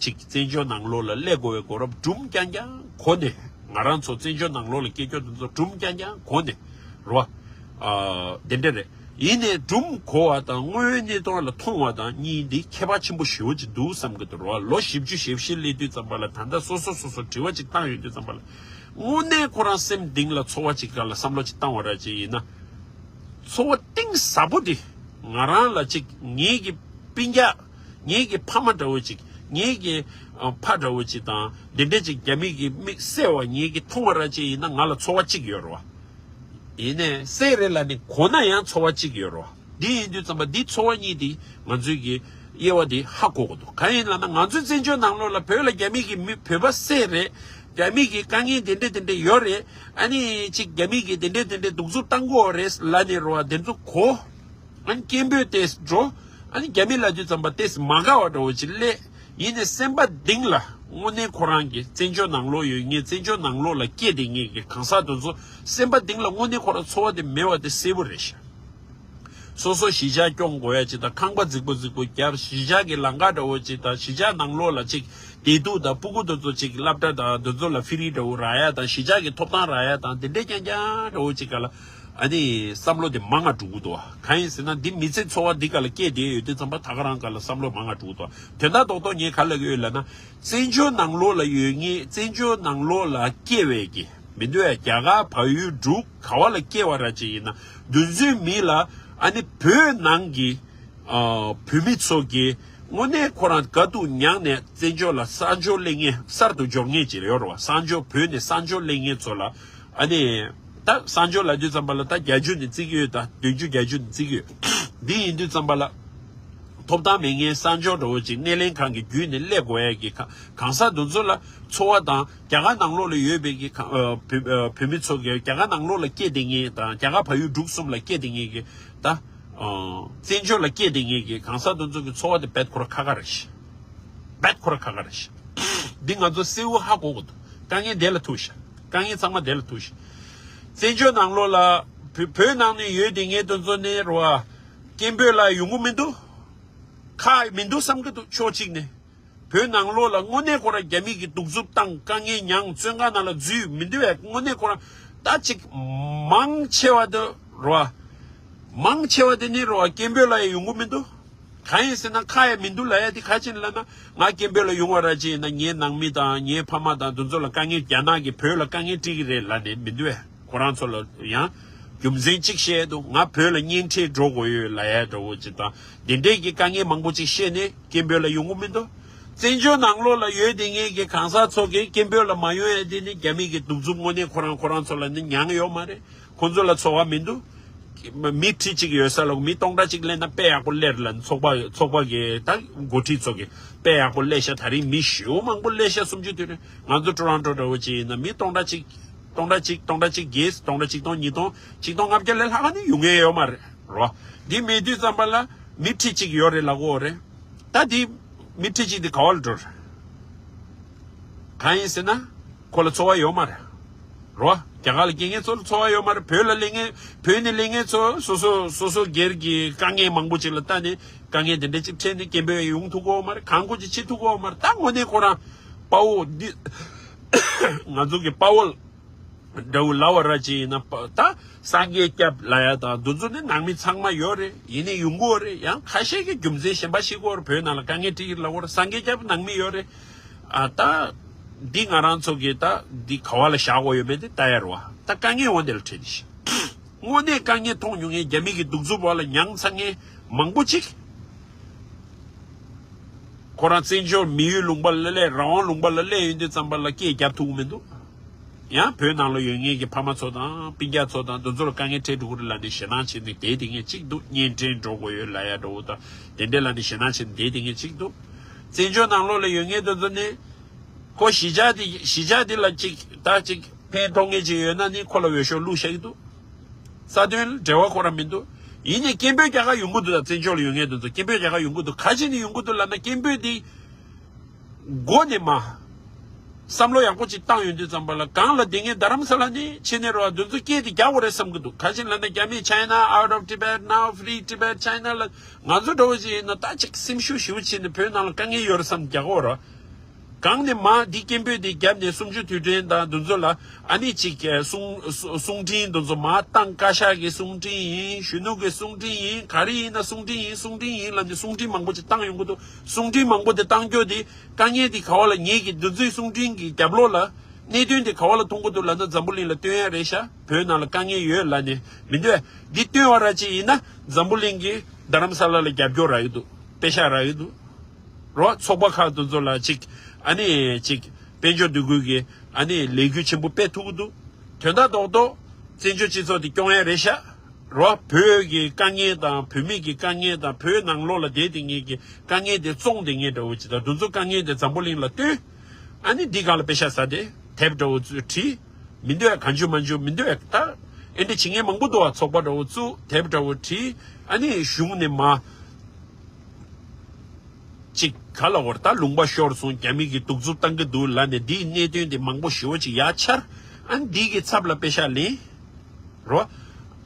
ཅིག་བཙན་བྱོལ་ནང་ལོགས་ལ་སླེབས་དགོས་པའི་དགོས་རབས་སྒྲུང་རྐྱང་རྐྱང་གོ་ནས། ང་རང་ཚོ་བཙན་བྱོལ་ནང་ལོགས་ལ་སྐྱེས་ཀྱོག་དེ་ཚོ་སྒྲུང་རྐྱང་རྐྱང་གོ་ནས་རོ། ཨ། དེ་འདྲ་རེད། ཡིན་ནའི་སྒྲུང་གོ་བ་དང་དངོས་ཡོད་གནས་སྟངས་ལ་མཐོང་བ་དང་གཉིས་འདི་ཁྱད་པར་ཆེན་པོ་ཞེ་པོ་ཅིག་འདུག་བསམ་གྱི་འདུག་རོ། ལོ་བཞི་བཅུ་ཞེ་བཞི་སླེབས་དུས་ཙམ་པ་ལ། ད་ལྟ་སོ་སོ་སོ་སོ་དྲི་བ་ཅིག་བཏང་ཡོང་དུས་ཙམ་པ་ལ། དངོས་གནས་ཁོ་རང་སེམས་གཏིང་ལ་ཚོར་བ་ཅིག་ག་ལ་བསམ་བློ་ཅིག་བཏང་བ་ར་ཅིག་ཡིན་ན། ཚོར་བ་གཏིང་ཟབ་པོ་དེ། ང་རང་ལ་ཅིག་ངེད་ཀྱི་སྤུན་ཀྱག་ངེད་ཀྱི་ཕ་མ་འདྲ་བོ་ཅིག་ངེད་ཀྱི་ཨ། ཕ་འདྲ་བོ་ཅིག་དང་དེ་འདྲ་ཅིག་རྒྱ་མི་གི་མི་བསད་པ་ངེད་ཀྱི་མཐོང་བ་ར་ཅིག་ཡིན་ན་ང་ལ་ཚོར་བ་གཅིག་ཡོད་རེད་བ། ཡིན་ནའི་བསད་རེད་ལབ་ནས་གོ་ན་ཡང་ཚོར་བ་གཅིག་ཡོད་རེད་བ། འདི་ཡིན་དུས་ཙམ་པ་འདི་ཚོར་བ་གཉིས་དེ་ང་ཚོའི་གི་དབྱེ་བ་དེ་ཧ་གོ་གི་འདུག་གང་ཡིན་ལབ་ན། ང་ཚོའི་བཙན་བྱོལ་ནང་ལོགས་ལ་བོད་ལ་རྒྱ་མི་གི་མི་བོད་པ་བསད་རེད། རྒྱ་མི་གི་དཀའ་ངལ་དེ་འདྲ་དེ་འདྲ་ཡོད་རེད། ཨ་ནི་ཅིག་རྒྱ་མི་གི་དེ་འདྲ་དེ་འདྲ་གདུག་རྩུབ་བཏང་གི་ཡོད་རེད་ལབ་ནས་རོ། དེ་ཚོ་གོ། ཨ་ནི་སྐད་འབོད་དེ་འགྲོ། ཨ་ནི་རྒྱ་མི་ལབ་དུས་ཙམ་པ་དེ་མ་དགའ་བ་འདྲ་བོ་ཅིག་སླེབས། ཡིན་ནའི་སེམས་པ་གཏིང་ལ་དངོས་གནས་ཁོ་རང་གི་བཙན་བྱོལ་ནང་ལོགས་ཡོད་ངེས། བཙན་བྱོལ་ནང་ལོགས་ལ་སྐྱེས་བསྡད་ངེས་ཀྱི་གང་ཟག་དེ་ཚོ་སེམས་པ་གཏིང་ལ་དངོས་གནས་ཁོ་རང་ཚོར་བ་དེ་མེད་པ་དེ་གསལ་པོ་རེད་ཤག་སོ་སོ་གཞིས་ཆགས་སྐྱོང་དགོས་ཡ་ཅིག་དང་། ཁང་པ་རྫིག་པོ་རྫིག་པོ་བརྒྱབ། གཞིས་ཆགས་ཀྱི་ལམ་ཁ་འདྲ་བོ་ཅིག་དང་། གཞིས་ཆགས་ནང་ལོགས་ལ་ཅིག་བདེ་སྡུག་དང་། སྤུ་གུ་དེ་ཚོ་ཅིག་སློབ་གྲྭ་དང་དེ་ཚོ་ལ་ཕི་རི་འདྲ་བོ་རག་ཡ་དང་། གཞིས་ཆགས་ཀྱི་ཐོབ་ཐང་རག་ཡ་དང་། དེ་འདྲས་རྐྱང་རྐྱང་འདྲ་བོ་ཅིག་ག་ལ་ཨ་ནི་བསམ་བློ་དེ་མང་ང་འགྲོ་གི་འདུག་བ། གང་ཡིན་ཟེར་ན། འདི་མི་ཚེ་འཚོ་བ་འདི་ག་ལ་སྐྱེས་བསྡད་ཡོད་དུས་ཙམ་པ་ད་ག་རང་ག་ལ་བསམ་བློ་མང་ང་འགྲོ་གི་འདུག་བ། དོན་དག་རྡོག་རྡོག་ངས་ག་ལ་ཡོད་ལབ་ན། བཙན་བྱོལ་ནང་ལོགས་ལ་ཡོད་ངེས། བཙན་བྱོལ་ནང་ལོགས་ལ་སྐྱེ་བའི་གི་མི་འདུག་ཡ། རྒྱ་གར་བལ་ཡུལ་འབྲུག་ག་བ་ལ་སྐྱེ་བ་ར་ཅིག་ཡིན་ན། དེ་ཚོའི་མི་ལ་ཨ་ནི་བོད་ནང་གི་ཨ་བོད་མི་ཚོ་གིས་དངོས་གནས་ཁོ་རང་དགའ་སྡུག་མྱངས་ནས་བཙན་བྱོལ་ལ་གསར་འབྱོར་སླེབས་མཁན། གསར་དུ་འབྱོར་མཁན་ཅིག་ཡོད་རེད་བ། གསར་འབྱོར། བོད་ནས་གསར་འབྱོར་སླེབས་མཁན་ཚོ་ལ་ཨ་ནི། ད་གསར་འབྱོར་ལབ་དུས་ཙམ་པ་ལ་ད་བརྒྱད་ཅུ་ནས་བརྩི་གི་ཡོད། ད་བདུན་ཅུ་བརྒྱད་ཅུ་ནས་བརྩི་གི་ཡོད། འདི་ཡིན་དུས་ཙམ་པ་ལ། ཐོབ་ཐང་མེད་མཁན་གསར་འབྱོར་འདྲ་བོ་ཅིག་སྣེ་ལེན་ཁང་གི་བརྒྱུད་ནས་སླེབས་དགོས་ཡ་གི་གང་གང་ཟག་དེ་ཚོ་ལ་ཚོར་བ་དང་། རྒྱ་གར་ནང་ལོགས་ལ་ཡོད་པའི་གི་གང་ཨ་བོད་ཨ་བོད་མི་ཚོ་གི་རྒྱ་གར་ནང་ལོགས་ལ་སྐྱེས་བསྡད་མཁན་དང་། རྒྱ་གར་བལ་ཡུལ་འབྲུག་གསུམ་ལ་སྐྱེས་བསྡད་མཁན་གི་ད་ཨ་བཙན་བྱོལ་ལ་སྐྱེས་བསྡད་མཁན་གི་གང་ཟག་དེ་ཚོ་གི་ཚོར་བ་དེ་རྦད་ཁོ་རང་ཁ་ཁ་རེད་ཤག་རྦད་ཁོ་རང་ཁ་ཁ་རེད་ཤག་འདི་ང་ཚོ་གསལ་བོ་ཧ་གོ་གི་འདུག་དཀའ་ངལ་དེ་ལ་ཐུག་ཤག་དཀའ་ངལ་ཚང་མ་དེ་ལ་ཐུག་ཤག་བཙན་བྱོལ་ནང་ལོགས་ལ་བོད་བོད་ནང་ནས་ཡོད་བསྡད་མཁན་དེ་ཚོ་ནི་རོ་ཨ། སྐད་འབོད་ལ་ཡོང་གི་མི་འདུག་ཁག་མི་འདུག་བསམ་གྱི་འདུག་ཕྱོགས་གཅིག་ནས། བོད་ནང་ལོགས་ལ་དངོས་གནས་ཁོ་རང་རྒྱ་མི་གིས་གདུག་རྩུབ་བཏང་། དཀའ་ངལ་མྱངས། བཙོན་ཁང་ནང་ལ་འཛུལ་མི་འདུག་པས། དངོས་གནས་ཁོ་རང་ད་ཅིག་མང་ཆེ་བ་དེ་རོ་ཨ། མང་ཆེ་བ་དེ་ནི་རོ་ཨ་སྐད་འབོད་ལ་ཡང་ཡོང་གི་མི་འདུག་གང་ཡིན་ཟེར་ན་ཁག་ཡང་མི་འདུག་ལབ་ཡ་དེ་ག་ཅིག་ལབ་ན། ང་སྐད་འབོད་ལ་ཡོང་བ་ར་ཅིག་ཡིན་ན་ངའི་ནང་མི་དང་ངའི་ཕ་མ་དང་དེ་ཚོ་ལ་དཀའ་ངལ། རྒྱ་ནག་གིས་བོད་ལ་དཀའ་ངལ་སྤྲད་ཀྱི་རེད་ལབ་ནས་མི་འདུག་པས། ཁོ་རང་ཚོ་ལ་ཡང་རྒྱུ་མཚན་གཅིག་བཤད་འདུག་ང་བོད་ལ་གཉེན་འཕྲད་འགྲོ་དགོས་ཡོད་ལབ་ཡ་འདྲ་བོ་ཅིག་དང་། དེ་འདྲས་ཀྱི་དཀའ་ངལ་མང་པོ་ཅིག་བཤད་ནས་སྐད་འབོད་ལ་ཡོང་གི་མི་འདུག་བཙན་བྱོལ་ནང་ལོགས་ལ་ཡོད་བསྡད་མཁན་གྱི་གང་ཟག་ཚོ་གིས་སྐད་འབོད་ལ་མ་ཡོང་ཡ་དེ་ནི་རྒྱ་མི་གི་གདུག་རྩུབ་དངོས་གནས་ཁོ་རང་ཁོ་རང་ཚོ་ལ་ནི་མྱངས་ཡོད་མ་རེད། ཁོ་ཚོ་ལ་ཚོར་བ་མི་འདུག་མི་ཁྲི་གཅིག་ཡོད་ས་ལ་མི་སྟོང་ཕྲག་གཅིག་སླེབས་ན་དཔེ་ཡག་པོ་སླེབས་ལ། ཚོགས་པ་ཚོགས་པ་གི་ད་འགོ་ཁྲིད་ཚོ་གི་དཔེ་ཡག་པོ་སླེབས་ཤག་ད་རིང་མི་ཞེ་པོ་མང་པོ་སླེབས་ཤག་སུམ་ཅུ་དུས་རེད། ང་ཚོ་ཊོ་རོན་ཊོ་འདྲ་བོ་ཅིག་ཡིན་ན་མི་སྟོང་ཕྲག་གཅིག་སྟོང་ཕྲག་གཅིག་སྟོང་ཕྲག་གཅིག་བརྒྱད། སྟོང་ཕྲག་ཆིག་སྟོང་ཉིས་སྟོང་ཆིག་སྟོང་ལྔ་བརྒྱ་ལས་ལྷག་ནི་ཡོང་ངེས་ཡོད་མ་རེད་རོ། འདི་མེད་དུས་ཙམ་པ་ལ་མི་ཁྲི་གཅིག་ཡོད་རེད་ལབ་ཀྱི་ཡོད་རེད། ད་འདི་མི་ཁྲི་གཅིག་འདི་ག་བ་ལ་འགྲོ་རེད། གང་ཡིན་ཟེར་ན་ཁོ་ལ་ཚོར་བ་ཡོད་མ་རེད་རོ། རྒྱ་གར་ལ་སྐྱེ་མཁན་ཚོ་ལ་ཚོར་བ་ཡོད་མ་རེད། བོད་ལ་སླེབས་མཁན་བོད་ནས་སླེབས་མཁན་ཚོ་སོ་སོ་སོ་སོ་སྒེར་གྱི་དཀའ་ངལ་མང་པོ་ཅིག་ལ་ལྟ་ནས་དཀའ་ངལ་དེ་འདྲ་ཅིག་འཕྲད་ནས་སྐད་འབོད་ཡོང་ཐུབ་ཀྱི་ཡོད་མ་རེད། གང་དགོས་ཅིག་བྱེད་ཐུབ་ཀྱི་ཡོད་མ་རེད། ད་དངོས་གནས་ཁོ་རང་དཔའ་བོ་འདི་ང་ཚོ་གི་དཔའ་བོ་འདྲ་བོ་ལབ་པ་ར་ཅིག་ཡིན་ན། ད་སངས་རྒྱས་སྐྱབས་ལབ་ཡ་དང་འདི་ཚོ་ནི་ནང་མི་ཚང་མ་ཡོད་རེད། ཡིན་ནའི་ཡོང་གི་ཡོད་རེད། ཡང་ཁ་ཤས་ཀྱིས་རྒྱུ་མཚན་གཞན་པ་ཤེས་ཀྱི་ཡོད་རེད། བོད་ནང་ལ་དཀའ་ངལ་འཕྲད་ཀྱི་ལབ་ཀྱི་ཡོད་རེད། སངས་རྒྱས་སྐྱབས་ནང་མི་ཡོད་རེད། ཨ་ད་འདི་ང་རང་ཚོ་གིས་ད་འདི་ག་བ་ལ་བཞག་དགོས་ཡོད་མེད་དེ་ལྟ་ཡ་རེད་བ། ད་དཀའ་ངལ་འོ་འདི་ལ་འཕྲད་ནི་ཤག་དངོས་གནས་དཀའ་ངལ་མཐོང་མྱོང་མཁན་རྒྱ་མི་གི་གདུག་རྩུབ་འོག་ལ་མྱངས་ཚར་མཁན་མང་པོ་ཅིག་ཁོ་རང་བཙན་བྱོལ་མི་ཡུལ་ལུང་པ་ལ་སླེབས། རང་དབང་ལུང་པ་ལ་སླེབས་ཡོང་དུས་ཙམ་པ་ལ་སྐད་རྒྱབ་ཐུབ་ཀྱི་མི་འདུག་ཡང་བོད་ནང་ལ་ཡོད་མཁན་གྱི་ཕ་མ་ཚོ་དང་སྤུན་ཀྱག་ཚོ་དང་དེ་ཚོ་ལ་དཀའ་ངལ་འཕྲད་འགྲོ་གི་རེད་ལབ་ནས་ཞེད་སྣང་བྱས་ནས་བསྡད་བསྡད་མཁན་གཅིག་འདུག་བརྙན་འཕྲིན་འགྲོ་དགོས་ཡོད་ལབ་ཡ་འདྲ་བོ་དང་དེ་འདྲ་ལབ་ནས་ཞེད་སྣང་བྱས་ནས་བསྡད་བསྡད་མཁན་གཅིག་འདུག་བཙན་བྱོལ་ནང་ལོགས་ལ་ཡོད་མཁན་དེ་ཚོ་ནི་ཁོ་གཞིས་ཆགས་དེ་གཞིས་ཆགས་དེ་ལ་གཅིག་ད་གཅིག་ཕན་ཐོགས་མཁན་ཅིག་ཡོད་ན་ནི་ཁོ་ལ་འོས་ཤོག་བླུགས་བཞག་གི་འདུག་རྩ་དོན་ལ་འབྲེལ་བ་ཁོ་རང་མི་འདུག་ཡིན་ནའི་སྐད་འབོད་རྒྱག་ག་ཡོང་གི་འདུག་ད་བཙན་བྱོལ་ལ་ཡོད་མཁན་དེ་ཚོ་སྐད་འབོད་རྒྱག་ག་ཡོང་གི་འདུག་ག་ཅི་ནས་ཡོང་གི་འདུག་ལབ་ན་སྐད་འབོད་དེ་མགོ་ནས་མར་བསམ་བློ་ཡག་པོ་ཅིག་བཏང་ཡོང་དུས་ཙམ་པ་ལ་གང་ལ་དེ་ངས་རྡ་རམ་ས་ལ་ནས་ཕྱི་ནས་རོ་འདི་ཚོ་སྐད་དེ་རྒྱག་དགོས་རེད་བསམ་གི་འདུག་ག་ཅི་ལབ་ན་རྒྱ་མིས་China out of Tibet, now free Tibet, China ལ་ང་ཚོ་འདྲ་བོ་ཅིག་ཡིན་ན་ད་ཅིག་སེམས་ཤུགས་ཞེ་པོ་ཕྱིན་ནས་བོད་ནང་ལ་དཀའ་ངལ་ཡོད་རེད་བསམ་རྒྱག་དགོས་རོ། གང་ནས་མར་འདི་སྐད་འབོད་དེ་བརྒྱབ་ནས་གསུམ་བཅུ་དུས་དྲན་དང་འདི་ཚོ་ལ་ཨ་ནི་ཅིག་གསུང་གསུང་འཕྲིན་འདི་ཚོ་མར་བཏང་བཀའ་ཤག་གི་གསུང་འཕྲིན་ཡིན་གཞོན་ནུ་གི་གསུང་འཕྲིན་ཡིན་ག་རེ་ཡིན་ན་གསུང་འཕྲིན་ཡིན་གསུང་འཕྲིན་ཡིན་ལབ་ནས་གསུང་འཕྲིན་མང་པོ་ཅིག་བཏང་ཡོང་གི་འདུག་གསུང་འཕྲིན་མང་པོ་དེ་བཏང་རྒྱུ་དེ་དཀའ་ངལ་དེ་ག་བ་ལ་ངེད་ཀྱི་འདི་ཚོའི་གསུང་འཕྲིན་གྱི་རྒྱབ་ལོགས་ལ་གནད་དོན་དེ་ག་བ་ལ་མཐོང་གི་འདུག་ལབ་ན་འཛམ་བུ་གླིང་ལ་སྟོན་ཡ་རེད་ཤག་བོད་ནང་ལ་དཀའ་ངལ་ཡོད་ལབ་ནས་མི་འདོད། འདི་སྟོན་བ་ར་ཅིག་ཡིན་ན་འཛམ་བུ་གླིང་གི་རྡ་རམ་ས་ལ་ལ་རྒྱབ་སྐྱོར་རག་གི་འདུག་པེ་ཤག་རག་གི་འདུག་རོ། ཚོགས་པ་ཁག་དེ་ཚོ་ལ་ཅིག་ཨ་ནི་ཅིག་དཔལ་འབྱོར་འདུ་འགོད་ཀྱི་ཨ་ནི་ལས་འགུལ་ཆེན་པོ་སྤེལ་ཐུབ་ཀྱི་འདུག་དོན་དག་རྡོག་རྡོག་བཙན་བྱོལ་སྤྱི་ཚོགས་དེ་སྐྱོང་ཡ་རེད་ཤག་རོ། བོད་ཀྱི་དཀའ་ངལ་དང་བོད་མི་གི་དཀའ་ངལ་དང་བོད་ནང་ལོགས་ལ་བསྡད་དེ་ངེད་ཀྱི་དཀའ་ངལ་དེ་བཙོང་བསྡད་མཁན་འདྲ་བོ་ཅིག་དང་དེ་ཚོ་དཀའ་ངལ་དེ་འཛམ་བུ་གླིང་ལ་སྟོན། ཨ་ནི་འདི་སྒང་ལ་པེ་ཤག་ཟ་དེ་དེབ་འདྲ་བོ་ཚོས་བྲིས། མི་འདོད་གང་བྱུང་མང་བྱུང་མི་འདོད་ད། ཨེ་འདྲ་བྱེད་མཁན་མང་པོ་འདུག་བ། ཚོགས་པ་འདྲ་བོ་བཙུགས་དེབ་འདྲ་བོ་བྲིས། ཨ་ནི་གཞུང་ནས་མ། ཅིག་ག་ལ་བར་ད་ལུང་པ་ཤོར་སོང་རྒྱ་མི་གིས་གདུག་རྩུབ་བཏང་གི་འདུག་ལབ་ནས་འདིའི་གནད་དོན་དེ་མང་པོ་ཞེ་པོ་ཅིག་ཡར་འཕྱར། ཨ་ནི་འདི་གི་ཚབ་ལ་པེ་ཤག་ལེན། རོ།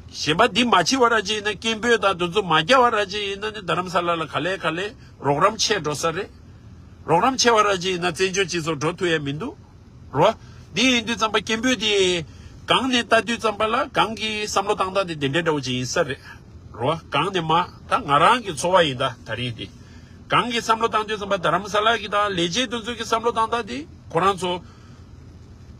གཞན་པ་འདི་མ་བྱེད་བ་ར་ཅིག་ཡིན་ན་སྐད་འབོད་དང་དེ་ཚོ་མ་རྒྱག་བ་ར་ཅིག་ཡིན་ན་ནི་རྡ་རམ་ས་ལ་ལ་ག་ལེ་ག་ལེ་རོགས་རམ་ཆད་འགྲོ་ས་རེད། རོགས་རམ་ཆད་བ་ར་ཅིག་ཡིན་ན་བཙན་བྱོལ་སྤྱི་ཚོགས་འགྲོ་ཐུབ་ཡ་མི་འདུག་རོ། འདི་ཡིན་དུས་ཙམ་པ་སྐད་འབོད་དེ་གང་ནས་ལྟ་དུས་ཙམ་པ་ལ་གང་གི་བསམ་བློ་བཏང་སྟངས་དེ་དེ་འདྲའི་འདྲ་བོ་ཅིག་ཡིན་ས་རེད། རོ། གང་ནས་མ་ད་ང་རང་གི་ཚོར་བ་ཡིན་ད་ད་རིང་དེ། གང་གི་བསམ་བློ་བཏང་དུས་ཙམ་པ་རྡ་རམ་ས་ལ་གི་དང་ལས་བྱེད་དེ་ཚོ་གི་བསམ་བློ་བཏང་སྟངས་དེ་ཁོ་རང་ཚོ་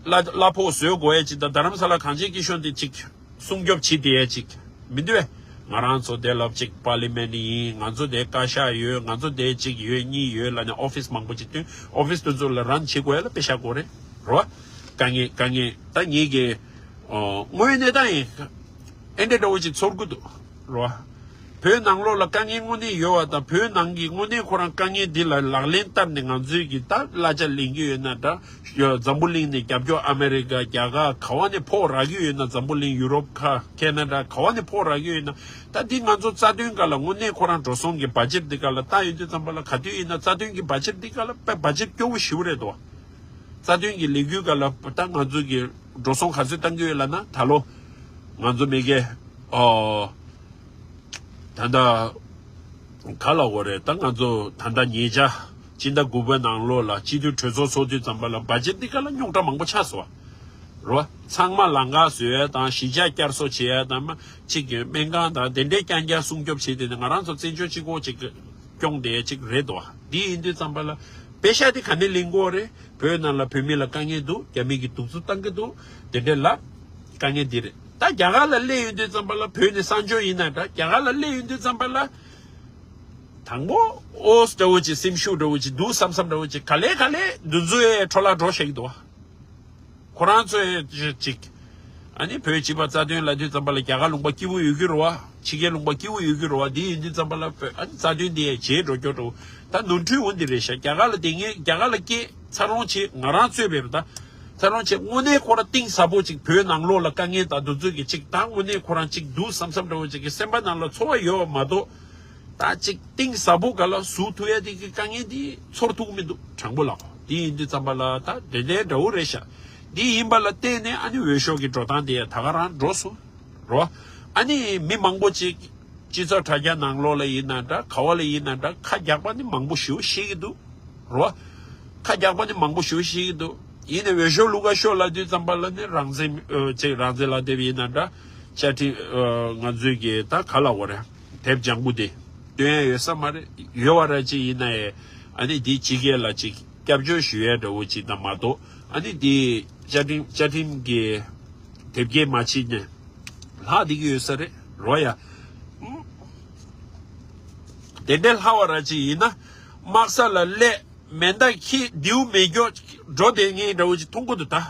གླ་གླ་ཕོགས་བཟོ་དགོས་ཡ་ཅིག་དང་རྡ་རམ་ས་ལ་གངས་ཅན་སྐྱིད་གཤོངས་དེ་ཅིག་སྲུང་སྐྱོབ་བྱེད་བསྡད་ཡ་ཅིག་མི་འདུག་བས། ང་རང་ཚོ་དེ་ལབ་ཅིག་པར་ལི་མེན་ཡིན། ང་ཚོ་དེ་བཀའ་ཤག་ཡོད། ང་ཚོ་དེ་ཅིག་ཡོད་གཉིས་ཡོད་ལབ་ནས་ཨོ་ཕིས་མང་པོ་ཅིག་བཏོན། ཨོ་ཕིས་དེ་ཚོ་ལ་རན་བྱེད་དགོས་ཡ་ལ་པེ་ཤག་དགོས་རེད། རོ། དཀའ་ངལ་དཀའ་ངལ་ད་ངེད་ཀྱི་ཨོ་དངོས་ཡོད་གནས་སྟངས་ཡིན། ཨེ་འདྲ་འདྲ་བོ་ཅིག་ཚོར་གི་འདུག་རོ། བོད་ནང་ལོགས་ལ་དཀའ་ངལ་དངོས་གནས་ཡོད་བ་དང་བོད་ནང་གི་དངོས་གནས་ཁོ་རང་དཀའ་ངལ་འདི་ལ་ལག་ལེན་བསྟར་ནས་ང་ཚོའི་གི་ད་གླ་ཆ་ལེན་གྱི་ཡོད་ན་འདྲ། འཛམ་བུ་གླིང་ནས་རྒྱབ་སྐྱོར་ཨ་མེ་རི་ཀ་རྒྱ་གར་ག་བ་ནས་ཕོགས་རག་གི་ཡོད་ན་འཛམ་བུ་གླིང་ཡུ་རོབ་ཁ་ཁེ་ན་ཌ་ག་བ་ནས་ཕོགས་རག་གི་ཡོད་ན་ད་འདི་ང་ཚོ་རྩ་དོན་སྒང་ལ་དངོས་གནས་ཁོ་རང་འགྲོ་སོང་གི་བ་ཇེཊ་འདི་སྒང་ལ་བལྟ་ཡོང་དུས་ཙམ་པ་ལ་ག་དུས་ཡིན་ན་རྩ་དོན་གྱི་བ་ཇེཊ་འདི་སྒང་ལ་དཔེ་བ་ཇེཊ་སྐྱོ་བོ་ཞེ་པོ་རེད་དོ། རྩ་དོན་གྱི་ལས་འགུལ་སྒང་ལ་ད་ང་ཚོ་གི་འགྲོ་སོང་ག་ཚོད་བཏང་གི་ཡོད་ལབ་ན་ད་ལོ་ང་ཚོ་མི་གེ་ཨོ། ད་ལྟ་ག་ལ་འོ་རེད། ད་ང་ཚོ་ད་ལྟ་ཉེ་ཆར་སྤྱི་ཟླ་དགུ་པའི་ནང་ལོགས་ལ་སྤྱི་འཐུས་གྲོས་ཚོགས་ཚོགས་དུས་ཙམ་པ་ལ་བ་ཇེཊ་འདི་སྒང་ལ་རྙོག་དྲ་མང་པོ་ཆགས་སོང་བ། རོ། ཚང་མ་ལམ་ཁ་བཟོ་ཡ་དང་གཞིས་ཆགས་བསྐྱར་གསོ་བྱེད་ཡ་དང་མ་གཅིག་གི་སྨན་ཁང་དང་དེ་འདྲའི་རྐྱང་རྐྱང་སྲུང་སྐྱོབ་བྱེད་དེ་ནི་ང་རང་ཚོ་བཙན་བྱོལ་གཅིག་པོ་གཅིག་སྐྱོང་བསྡད་ཡ་གཅིག་རེད་དོ། འདི་ཡིན་དུས་ཙམ་པ་ལ་པེ་ཤག་དེ་ག་ནས་ལེན་དགོས་རེད། བོད་ནང་ལ་བོད་མི་ལ་དཀའ་ངལ་འདུག་རྒྱ་མི་གིས་གདུག་རྩུབ་བཏང་གི་འདུག་དེ་འདྲའི་ལ་དཀའ་ངལ་འདི་རེད། ད་རྒྱ་གར་ལ་སླེབས་ཡོང་དུས་ཙམ་པ་ལ་བོད་ནས་གསར་འབྱོར་ཡིན་ན་འདྲ་རྒྱ་གར་ལ་སླེབས་ཡོང་དུས་ཙམ་པ་ལ། དང་པོ་ཨོ་འདྲ་བོ་ཅིག་སེམས་ཤུགས་འདྲ་བོ་ཅིག་འདུག་བསམ་བསམ་འདྲ་བོ་ཅིག་ག་ལེ་ག་ལེ་འདུ་འཛོ་ཡའི་འཕྲོ་བརླག་འགྲོ་བཞག་གི་འདུག་བ། ཁོ་རང་ཚོའི་ཅིག་ཨ་ནི་བོད་སྤྱི་པ་རྩ་དོན་ལབ་དུས་ཙམ་པ་ལ་རྒྱ་གར་ལུང་པ་སྐྱིད་པོ་ཡོད་ཀྱི་རེད་བ། ཕྱི་རྒྱལ་ལུང་པ་སྐྱིད་པོ་ཡོད་ཀྱི་རེད་བ། འདི་ཡིན་དུས་ཙམ་པ་ལ་བོད་ཨ་ནི་རྩ་དོན་འདི་ཡང་བརྗེད་འགྲོ་སྐྱོ་འགྲོ། ད་ནོར་འཁྲུལ་འོང་འདི་རེད་ཤག་རྒྱ་གར་ལ་དེ་ངས་རྒྱ་གར་ལ་སྐད་ཚ་རོང་ཆེ་ང་རང་ཚོས་བེར་ད། ཚ་རོང་ཆེ་དངོས་གནས་ཁོ་རང་གཏིང་ཟབ་པོ་ཅིག་བོད་ནང་ལོགས་ལ་དཀའ་ངལ་དང་འདུ་འཛོ་གི་ཅིག་ད་དངོས་གནས་ཁོ་རང་ཅིག་འདུག་བསམ་བསམ་འདྲ་བོ་ཅིག་གི་སེམས་པ་ནང་ལ་ཚོར་བ་ཡོད་བ་མ་གཏོགས། ད་ཅིག་གཏིང་ཟབ་པོ་ག་ལ་ཟུག་ཐུབ་ཡ་དེ་གི་དཀའ་ངལ་དེ་ཚོར་ཐུབ་མི་འདུག་དྲང་པོ་ལགས། དེ་ཡིན་དུས་ཙམ་པ་ལ་ད་དེ་འདྲའི་འདྲ་བོ་རེད་ཤག་དེ་ཡིན་པ་ལ་བརྟེན་ནས་ཨ་ནི་འོས་ཤོག་གི་འགྲོ་སྟངས་དེ་ཡང་ད་ག་རང་འགྲོ་སོང་རོ། ཨ་ནི་མི་མང་པོ་ཅིག་སྤྱི་ཚོགས་དྲ་རྒྱ་ནང་ལོགས་ལ་ཡིན་ན་འདྲ་ག་བ་ལ་ཡིན་ན་འདྲ་ཁ་རྒྱག་པ་ནི་མང་པོ་ཞེ་པོ་ཤེས་ཀྱི་འདུག་རོ། ཁ་རྒྱག་པ་ནི་མང་པོ་ཞེ་པོ་ཤེས་ཀྱི་འདུག་ཡིན་ནའི་འོས་ཤོག་བླུག་ག་ཤོག་ལབ་དུས་ཙམ་པ་ལ་ནི་རང་བཙན་ཨ་ཅིག་རང་བཙན་ལབ་དེ་ཡིན་ན་འདྲ་བཅའ་ཁྲིམས་ཨ་ང་ཚོའི་གི་ད་ག་ལ་འོ་རེད། དེབ་ལྗང་གུ་དེ་སྟོན་ཡ་ཡོད་ས་མ་རེད། ཡོད་བ་ར་ཅིག་ཡིན་ན་ཡང་ཨ་ནི་དེ་ཕྱི་རྒྱལ་ལ་ཅིག་སྐྱབས་བཅོལ་ཞུ་ཡ་འདྲ་བོ་ཅིག་དང་མ་གཏོགས་ཨ་ནི་དེ་བཅའ་ཁྲིམས་བཅའ་ཁྲིམས་ཀྱི་དེབ་སྐྱེལ་མ་བྱེད་ནས་ལྷག་བསྡད་ཀྱི་ཡོད་ས་རེད་རོ་ཡ། དེ་འདྲའི་ལྷག་བ་ར་ཅིག་ཡིན་ན་ དམག་ས་ལ་སླེབས། མེ་མདའ་འཁྱེར། མདེའུ་མེ་སྒྱོགས་འགྲོ་བསྡད་མཁན་འདྲ་བོ་ཅིག་མཐོང་གི་འདུག་ད།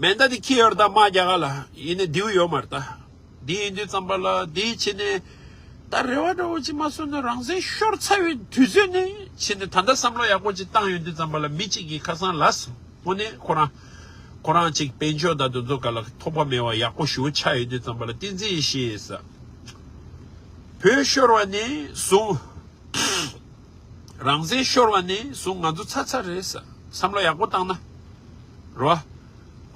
མེ་མདའ་དེ་འཁྱེར་ཡོད་རེད་ད། དམག་རྒྱག་ག་ལ། ཡིན་ནའི་མདེའུ་ཡོད་མ་རེད་ད། འདི་ཡིན་དུས་ཙམ་པ་ལ་འདི་བྱས་ནས་ད་རེ་བ་འདྲ་བོ་ཅིག་མ་བཟོས་ན་རང་བཙན་ཤོར་ཚར་བའི་དུས་ཚོད་ནས་བྱས་ནས་ད་ལྟ་བསམ་བློ་ཡག་པོ་ཅིག་བཏང་ཡོང་དུས་ཙམ་པ་ལ་མི་གཅིག་གིས་ཁ་སང་ལབ་སོང་། དངོས་གནས་ཁོ་རང་ཁོ་རང་ཅིག་དཔལ་འབྱོར་དང་དེ་ཚོ་ག་ལ་ཐོགས་པ་མེད་པ་ཡག་པོ་ཞེ་པོ་ཆགས་ཡོང་དུས་ཙམ་པ་ལ། བསྟན་འཛིན་ཡེ་ཤེས་ཟེར། བོད་ཤོར་བ་ནས་བཟུང་། རང་བཙན་ཤོར་བ་ནས་བཟུང་ང་ཚོ་ཚར་ཚར་རེད་ཟེར། བསམ་བློ་ཡག་པོ་བཏང་ན། རོ།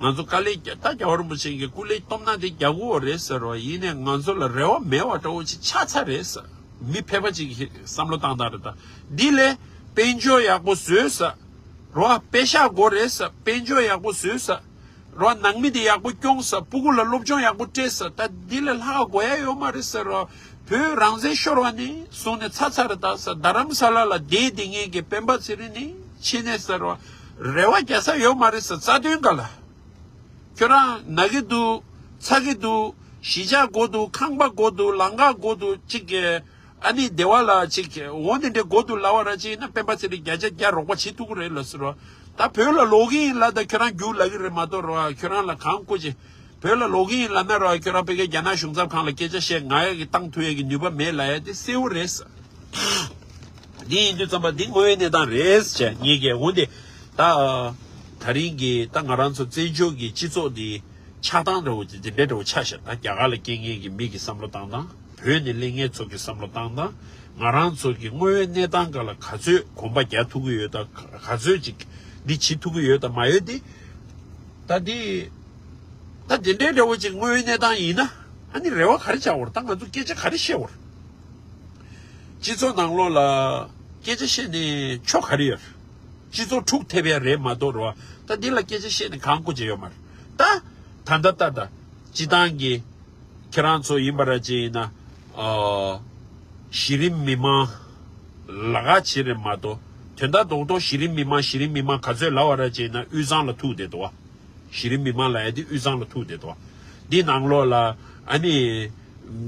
ང་ཚོ་དཀའ་ལས་རྒྱག་ད་རྒྱལ་བ་རིན་པོ་ཆེ་གི་སྐུ་ལས་སྟོབས་ན་དེ་རྒྱག་དགོས་རེད་ཟེར་རོ། ཡིན་ནའི་ང་ཚོ་ལ་རེ་བ་མེད་པ་འདྲ་བོ་ཅིག་ཆགས་ཚར་རེད་ཟེར། མི་ཕལ་པ་ཅིག་གིས་བསམ་བློ་བཏང་སྟངས་རེད་ད། འདི་ལས་དཔལ་འབྱོར་ཡག་པོ་བཟོས་ཟེར། རོ། པེ་ཤག་དགོས་རེད་ཟེར། དཔལ་འབྱོར་ཡག་པོ་བཟོས་ཟེར། རོ། ནང་མི་དེ་ཡག་པོ་སྐྱོང་ས། སྤུ་གུ་ལ་སློབ་སྦྱོང་ཡག་པོ་སྤྲད་ས། ད་འདི་ལས་ལྷག་དགོས་ཡ་ཡོད་མ་རེད་ཟེར་རོ། བོད་རང་བཙན་ཤོར་བ་ནས་བཟུང་ནས་ཚར་ཚར་རེད་ད་ཟེར། རྡ་རམ་ས་ལ་ལ་བསྡད་བསྡད་མཁན་གྱི་སྤེན་པ་ཚེ་རིང་ནི་ཕྱིན་ནས་ཟེར་རོ། རེ་བ་རྒྱག་ས་ཡོད་མ་རེད་ཟེར། རྩ་དོན་ག་ལ། ཁྱོད་རང་ན་གི་འདུག་ཚ་གི་འདུག་གཞིས་ཆགས་དགོས་འདུག་ཁང་པ་དགོས་འདུག་ལམ་ཁ་དགོས་འདུག་ཅིག་གི་ཨ་ནི་སྡེ་བ་ལ་ཅིག་འོ་འདི་འདྲའི་དགོས་འདུག་ལབ་པ་ར་ཅིག་ཡིན་ན་སྤེན་པ་ཚེ་རིང་བརྒྱ་ཆ་བརྒྱ་རོགས་པ་བྱེད་ཐུབ་ཀྱི་རེད་ལ་ཟེར་རོ། ད་བོད་ལ་ལོག་གི་ཡིན་ལ་ད་ཁྱོད་རང་རྒྱུགས་ལབ་ཀྱི་རེད་མ་གཏོགས་རོ། ཁྱོད་རང་ལ་གང་བཀོད་ཅིག་བོད་ལ་ལོག་གི་ཡིན་ལབ་ན་རོ། ཁྱོད་རང་ཕ་གིའི་རྒྱ་ནག་གཞུང་ཚབ་ཁང་ལ་སྐད་ཆ་བཤད། ང་ཡ་གི་བཏང་ཐུབ་ཡ་གི་ནུས་པ་མེད་ལབ་ཡ་དེ་གསལ་བོ་རེད་ཟེར། འདི་ཡིན་དུས་ཙམ་པ་འདི་དངོས་ཡོད་གནས་སྟངས་རེད་ཟེར། ངེད་ཀྱིས་འོན་ཏེ་ད་ད་རིང་གི་ད་ང་རང་ཚོ་བཙན་བྱོལ་གྱི་སྤྱི་ཚོགས་འདི་ཆགས་སྟངས་འདྲ་བོ་ཅིག་འདི་འདྲ་འདྲ་བོ་ཆགས་ཤག་ད་རྒྱ་གར་ལ་སྐྱེས་མཁན་གྱི་མི་གི་བསམ་བློ་བཏང་སྟངས། བོད་ནས་སླེབས་མཁན་ཚོ་གི་བསམ་བློ་བཏང་སྟངས། ང་རང་ཚོ་གི་དངོས་ཡོད་གནས་སྟངས་སྒང་ལ་ག་ཚོད་གོམ་པ་རྒྱག་ཐུབ་ཀྱི་ཡོད་དང་ག་ཚོད་ཅིག་འདི་བྱེད་ཐུབ་ཀྱི་ཡོད་དང་མ་ཡོད་དེ། ད་འདི་ད་དེ་འདྲའི་འདྲ་བོ་ཅིག་དངོས་ཡོད་གནས་སྟངས་ཡིན་ན་ཨ་ནི་རེ་བ་ག་རེ་བྱ་བར། ད་ང་ཚོ་སྐད་ཆ་ག་རེ་བཤད་བར། སྤྱི་ཚོགས་ནང་ལོགས་ལ་སྐད་ཆ་བཤད་ནས་ཆོ་ག་རེ་ཡོད། སྤྱི་ཚོགས་འཁྲུག་ཐེབས་ཡ་རེད་མ་གཏོགས་རོ། ད་འདི་ལ་སྐད་ཆ་བཤད་ནས་གང་དགོས་ཀྱི་ཡོད་མ་རེད། ད་ད་ད་ད་ད་སྤྱི་བཏང་གི་ཁྱེད་རང་ཚོ་ཡིན་པ་ར་ཅིག་ཡིན་ན། ཨ། གཞི་རིམ་མི་མང་ལ་ག་བྱེད་རེད་མ་གཏོགས། དོན་དག་རྡོག་རྡོག་གཞི་རིམ་མི་མང་གཞི་རིམ་མི་མང་ག་ཚོད་ལབ་པ་ར་ཅིག་ཡིན་ན་དབུས་གཙང་ལ་ཐུག་བསྡད་འདུག་བ། གཞི་རིམ་མི་མང་ལབ་ཡ་དེ་དབུས་གཙང་ལ་ཐུག་བསྡད་འདུག་བ། འདི་ནང་ལོགས་ལ་ཨ་ནི་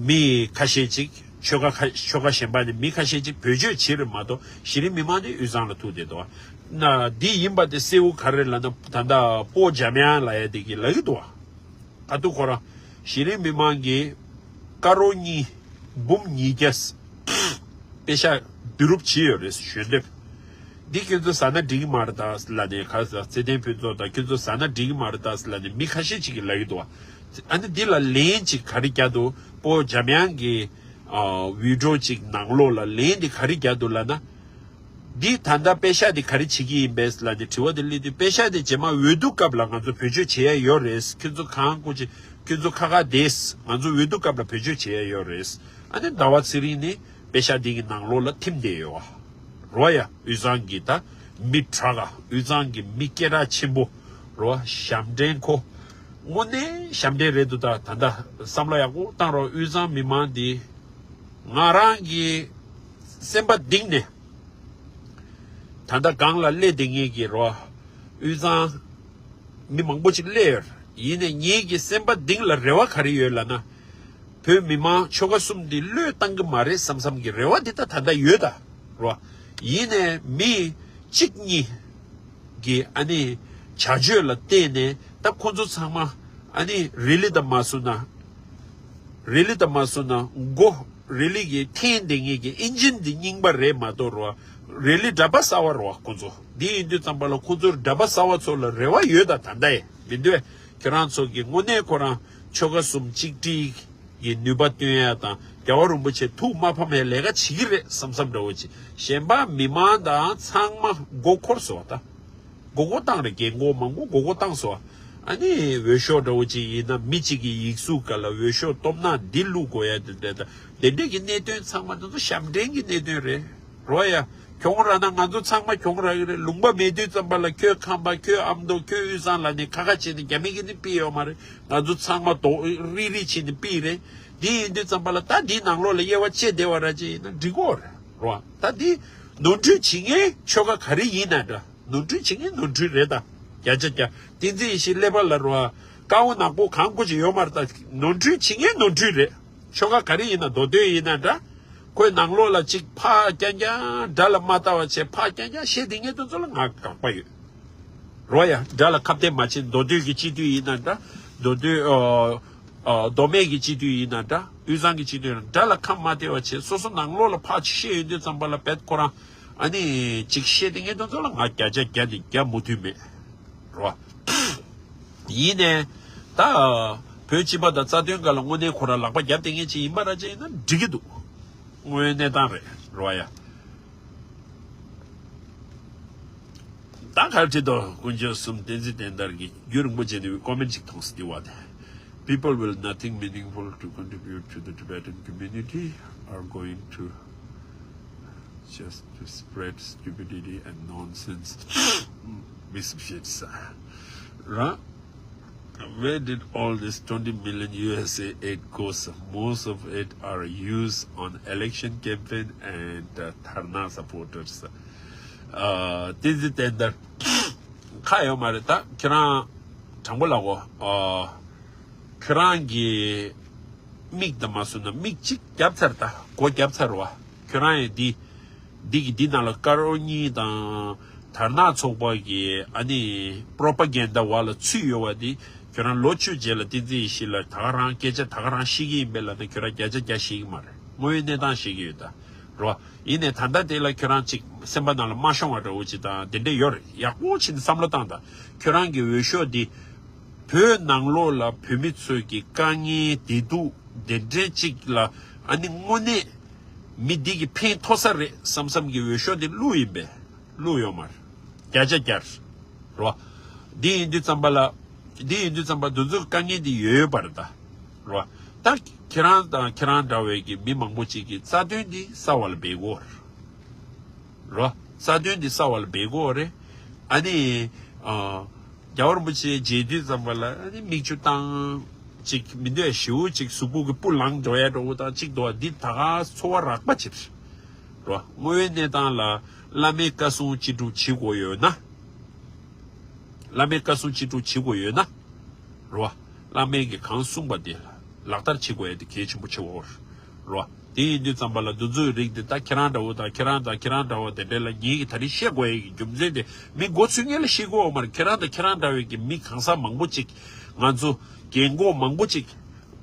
མི་ཁ་ཤས་ཅིག་ཆོལ་ཁ་ཁ་ཆོལ་ཁ་གཞན་པ་ནས་མི་ཁ་ཤས་ཅིག་བེད་སྤྱོད་བྱེད་རེད་མ་གཏོགས་གཞི་རིམ་མི་མང་དེ་དབུས་གཙང་ལ་ཐུག་བསྡད་འདུག་བ། ན་འདི་ཡིན་པ་དེ་གསལ་བོ་ག་རེ་ལབ་ན་ད་ལྟ་སྤོ་འཇམ་དབྱངས་ལབ་ཡ་དེ་གི་ལབ་ཀྱི་འདུག་བ། ཨ་ཏུ་ཁོ་རང་གཞི་རིམ་མི་མང་གི་ཀ་རོ་གཉིས་འབུམ་ཉིས་བརྒྱ་པེ་ཤག་བསྡུ་རུབ་བྱས་ཡོད་རེད་ཞུ་འདོད། འདི་ཁྱོད་ཚོ་ཟ་ན་འགྲིག་གི་མ་རེད་ད་ལབ་ནས། ཁ་ས་ཚེ་བརྟན་ཕུན་ཚོགས་དང་ཁྱོད་ཚོ་ཟ་ན་འགྲིག་གི་མ་རེད་ད་ལབ་ནས་མི་ཁ་ཤས་ཅིག་གིས་ལབ་ཀྱི་འདུག་བ། ཨ་ནི་འདི་ལ་ལན་ཅིག་ག་རེ་རྒྱག་འདུག་སྤོ་འཇམ་དབྱངས་ཀྱི་ཨ་བི་ཌིའོ་ཅིག་ནང་ལོགས་ལ་ལན་འདི་ག་རེ་རྒྱག་འདུག་ལབ་ན། འདི་ད་ལྟ་པེ་ཤག་འདི་ག་རེ་བྱེད་ཀྱི་ཡིན་པས་ལབ་ནས་དྲི་བ་འདི་སླེབས་དུས། པེ་ཤག་འདི་རྗེས་མ་འོས་བསྡུ་སྐབས་ལ་ང་ཚོ་བེད་སྤྱོད་བྱེད་ཡ་ཡོད་རེད། ཁྱོད་ཚོ་གང་དགོས་ཀྱི་ཁྱོད་ཚོ་ཁ་ཁ་བསྡད། ང་ཚོ་འོས་བསྡུ་སྐབས་ལ་བེད་སྤྱོད་བྱེད་ཡ་ཡོད་རེད། ཨ་ནི་ཟླ་བ་ཚེ་རིང་ནི་པེ་ཤག་འདི་གི་ནང་ལོགས་ལ་ཐིམ་བསྡད་ཡོད་བ། རོ་ཡ། དབུས་གཙང་གི་ད་མི་དྲག་ག་དབུས་གཙང་གི་མི་སྐད་གྲགས་ཆེན་པོ་རོ། ཞབས་འདྲེན་ཁོ། དངོས་གནས་ཞབས་འདྲེན་རེད་འདུག་ད་ད་ལྟ་བསམ་བློ་ཡག་པོ་བཏང་རོགས། དབུས་གཙང་མི་མང་འདི་ང་རང་གི་སེམས་པ་གཏིང་ནས། ད་ལྟ་སྒང་ལ་སླེབས་བསྡད་མཁན་གྱི་རོ། དབུས་གཙང་མི་མང་པོ་ཅིག་སླེབས་ཡོད། ཡིན་ནའི་ངེད་ཀྱི་སེམས་པ་གཏིང་ལ་རེ་བ་ག་རེ་ཡོད་ལབ་ན། བོད་མི་མང་ཆོལ་ཁ་གསུམ་འདི་བློས་བཏང་གི་མ་རེད་བསམ་བསམ་གྱི་རེ་བ་འདི་ད་ད་ལྟ་ཡོད་ད་རོ། ཡིན་ནའི་མི་གཅིག་གཉིས་ཀྱི་ཨ་ནི་བྱ་སྤྱོད་ལ་བལྟས་ནས་ད་ཁོ་ཚོ་ཚང་མ་ཨ་ནི་རི་ལི་དང་མ་སུ་ན། རི་ལི་དང་མ་སུ་ན་མགོ་རི་ལི་གི་འཐེན་བསྡད་མཁན་གྱི་ཨིན་ཇིན་འདི་རྙིང་པ་རེད་མ་གཏོགས་རོ། རི་ལི་འདྲ་པ་གསར་བ་རོ་ཁོ་ཚོ། འདི་ཡིན་དུས་ཙམ་པ་ལ་ཁོ་ཚོར་འདྲ་པ་གསར་བ་ཚོ་ལ་རེ་བ་ཡོད་ད་ད་ལྟ་ཡི་མི་འདུག་ཁྱོད་རང་ཚོ་གི་དངོས་གནས་ཁོ་རང་ཆོལ་ཁ་གསུམ་གཅིག་སྒྲིལ་གྱི་ནུས་པ་བཏོན་ཡ་དང་རྒྱལ་བ་རིན་པོ་ཆེ་ཐུགས་མ་ཕམ་ཡ་ལས་ཀ་བྱེད་ཀྱི་རེད་བསམ་བསམ་འདྲ་བོ་ཅིག་གཞན་པ་མི་མང་དང་ཚང་མ་མགོ་འཁོར་སོང་ད། མགོ་སྐོར་བཏང་རེད། རྒན་གོག་མང་པོ་མགོ་སྐོར་བཏང་སོང་། ཨ་ནི་འོས་ཤོག་འདྲ་བོ་ཅིག་ཡིན་ན་མི་གཅིག་གི་ཡིག་གཟུགས་སྒང་ལ་འོས་ཤོག་སྟོབས་ན་འདི་བླུག་དགོས་ཡ་དེ་འདྲ་དང་དེ་འདྲས་ཀྱི་གནད་དོན་ཚང་མ་དེ་ཚོ་ཞབས་འདྲེན་གྱི་གནད་དོན་རེད། རོ་ཡ། གྱོང་རག་ན་ང་ཚོ་ཚང་མ་གྱོང་རག་གི་རེད། ལུང་པ་མེད་དུས་ཙམ་པ་ལ་ཁྱོད་ཁམས་པ་ཁྱོད་ཨ་མདོ་ཁྱོད་དབུས་གཙང་ལབ་ནས་ཁ་ཁ་བྱས་ནས་རྒྱ་མི་གིས་ནི་ཕུད་ཡོད་མ་རེད། ང་ཚོ་ཚང་མ་རྡོག་རིལ་རིལ་བྱས་ནས་ཕུད་རེད། འདི་ཡིན་དུས་ཙམ་པ་ལ་ད་འདིའི་ནང་ལོགས་ལ་དབྱེ་བ་ཕྱེ་བསྡད་པ་ར་ཅིག་ཡིན་ན་འགྲིག་གོ་རེད། རོ་ད་འདི་ནོར་འཁྲུལ་བྱེད་མཁན་ཆོལ་ཁ་ག་རེ་ཡིན་ན་འདྲ། ནོར་འཁྲུལ་བྱེད་མཁན་ནོར་འཁྲུལ་རེད་ད། བརྒྱ་ཆ་བརྒྱ། བསྟན་འཛིན་ཡེ་ཤེས་ཀླད་པ་ལ་རོ། དཀར་པོ་ནག་པོ་གང་དགོས་ཀྱི་ཡོད་མ་རེད་ད། ནོར་འཁྲུལ་བྱེད་མཁན་ནོར་འཁྲུལ་རེད། ཆོལ་ཁ་ག་རེ་ཡིན་ན་མདོ་སྟོད་ཡིན་ན་འདྲ། ཁོའི་ནང་ལོགས་ལ་ཅིག་ཕར་རྐྱང་རྐྱང་དགྲ་ལ་མ་ལྟ་བ་བྱས་ཕར་རྐྱང་རྐྱང་བཤད་དེ་ངས་དེ་ཚོ་ལ་ང་དགག་པ་ཡོད། རོ་ཡ་དགྲ་ལ་ཁ་གཏད་མ་བྱེད། མདོ་སྟོད་ཀྱི་སྤྱི་འཐུས་ཡིན་ན་འདྲ། མདོ་སྟོད་ཨ་ཨ་མདོ་སྨད་ཀྱི་སྤྱི་འཐུས་ཡིན་ན་འདྲ། དབུས་གཙང་གི་སྤྱི་འཐུས་ཡིན་ན་དགྲ་ལ་ཁ་མ་གཏད་པ་བྱེད། སོ་སོ་ནང་ལོགས་ལ་ཕར་ཅིག་བཤད་ཡོང་དུས་ཙམ་པ་ལ་བེད་ཁོ་རང་ཨ་ནི་ཅིག་བཤད་དེ་ངས་དེ་ཚོ་ལ་ང་བརྒྱ་ཆ་བརྒྱ་ནས་བརྒྱ་མུ་མཐུད་མེད། རོ། ཡིན་ནས་ད་བོད་སྤྱི་པ་དང་རྩ་དོན་སྒང་ལ་དངོས་གནས་ཁོ་རང་ལག་པ་བརྒྱབ་བསྡད་མཁན་ཅིག་ཡིན་པ་ར་ཅིག་ཡིན་ན་འགྲིག་གི་འདུག། དངོས་གནས་སྟངས་རེད་རོ་ཡ། ད་ག་རེ་བྲིས་འདུག། དཀོན་མཆོག་གསུམ་བསྟན་འཛིན་བསྟན་དར་གྱིས་རྒྱུན་རིང་པོ་བྱས་ནས་ཀོ་མེན་ཅིག་མཐོང་སྲིད་དེ་བ་དེ། People with nothing meaningful to contribute to the Tibetan community are going to just to spread stupidity and nonsense. མི་སུ་ཤེས་ས་ར། Where did all this twenty million U S A aid goes? Most of it are used on election campaign and uh, Dharna supporters. Uh, this is tender. ཁ་ཡོད་མ་རེད་ད་ཁྱེད་རང་དྲང་པོ་ལབ་གོ། ཁྱོད་རང་གི་མིག་དང་མ་སོང་ན་མིག་གཅིག་བརྒྱབ་ཚར་ད་སྒོ་བརྒྱབ་ཚར་བ། ཁྱོད་རང་ཡང་འདི་འདི་གི་འདི་ནང་ལ་དཀར་པོ་གཉིས་དང་དར་ནག་ཚོགས་པ་གི་ཨ་ནི་པྲོ་པ་གན་ཌ་བ་ལ་ཚུད་ཡོད་བ་འདི་ཁྱོད་རང་ལོ་བཅུ་རྗེས་ལ་བསྟན་འཛིན་ཡེ་ཤེས་ལ་ད་ག་རང་སྐད་ཆ་ད་ག་རང་བཤད་ཀྱི་ཡིན་པས་ལབ་ན་ཁྱོད་རང་བརྒྱ་ཆ་བརྒྱ་བཤད་ཀྱི་མ་རེད། དངོས་ཡོད་གནས་སྟངས་བཤད་ཀྱི་ཡོད་ད་རོ། ཡིན་ནས་ད་ལྟ་དེ་ལ་ཁྱོད་རང་ཅིག་སེམས་པ་ནང་ལ་མ་ཤོང་བ་འདྲ་བོ་ཅིག་དང་དེ་འདྲས་ཡོད་རེད། ཡག་པོ་བྱས་ནས་བསམ་བློ་བཏང་དང་ཁྱོད་རང་གི་འོས་ཤོག་འདི་བོད་ནང་ལོགས་ལ་བོད་མི་ཚོས་ཀྱི་དཀའ་ངལ་བདེ་སྡུག་དེ་འདྲས་ཅིག་ལ་ཨ་ནི་དངོས་གནས་མི་འདི་གི་ཕན་ཐོགས་ས་རེད་བསམ་བསམ་གྱི་འོས་ཤོག་འདི་བླུགས་ཡིན་པས་བླུགས་ཡོད་མ་རེད། བརྒྱ་ཆ་བརྒྱ་རེད། རོ། འདི་ཡིན་དུས་ཙམ་པ་ལ། འདི་ཡིན་དུས་ཙམ་པ་འདི་ཚོ་དཀའ་ངལ་འདི་ཡོད་ཡོད་པ་རེད་ད། རོ། ད་ཁྱེད་རང་དང་ཁྱེད་རང་འདྲ་བའི་གི་མི་མང་པོ་ཅིག་གིས་རྩ་དོན་འདི་གསར་བ་ལ་འབད་དགོས་རེད། རོ། རྩ་དོན་འདི་གསར་བ་ལ་འབད་དགོས་རེད། ཨ་ནི། ཨ། རྒྱལ་བ་རིན་པོ་ཆེ་མཇལ་དུས་ཙམ་པ་ལ་ཨ་ནི་མིག་ཆུ་བཏང་། ཅིག་མི་འདོད་ཞེ་པོ་ཅིག་གཟུགས་པོ་གི་སྤུ་ལངས་འགྲོ་ཡ་འདྲ་བོ་དང་ཅིག་འདུག་བ་འདི་ད་ག་ཚོར་བ་རགས་པ་ཅིག་རེད། རོ། དངོས་ཡོད་གནས་སྟངས་ལ་བླ་མའི་བཀའ་གསུང་ཅི་སྒྲུབ་བྱེད་དགོས་ཡོད་ན། བླ་མའི་བཀའ་གསུང་ཅི་སྒྲུབ་བྱེད་དགོས་ཡོད་ན། རོ། བླ་མས་ཀྱིས་གང་གསུངས་པ་དེ་ལག་བསྟར་བྱེད་དགོས་ཡ་དེ་གལ་ཆེན་པོ་ཆེ་བོ། རོ། དེ་ཡིན་དུས་ཙམ་པ་ལ་འདི་ཚོའི་རིགས་དེ་ད་ཁྱེད་རང་འདྲ་བོ་དང་ཁྱེད་རང་དང་ཁྱེད་རང་འདྲ་བོ་དེ་འདྲས་ལ་ངེད་ཀྱིས་ད་རིང་བཤད་དགོས་ཡ་གི་རྒྱུ་མཚན་དེ་མི་མགོ་ཚོས་མཁན་ལ་བཤད་དགོས་བ་མ་རེད། ཁྱེད་རང་དང་ཁྱེད་རང་འདྲ་བའི་གི་མི་གང་ཟག་མང་པོ་ཅིག་ང་ཚོ་རྒན་གོག་མང་པོ་ཅིག་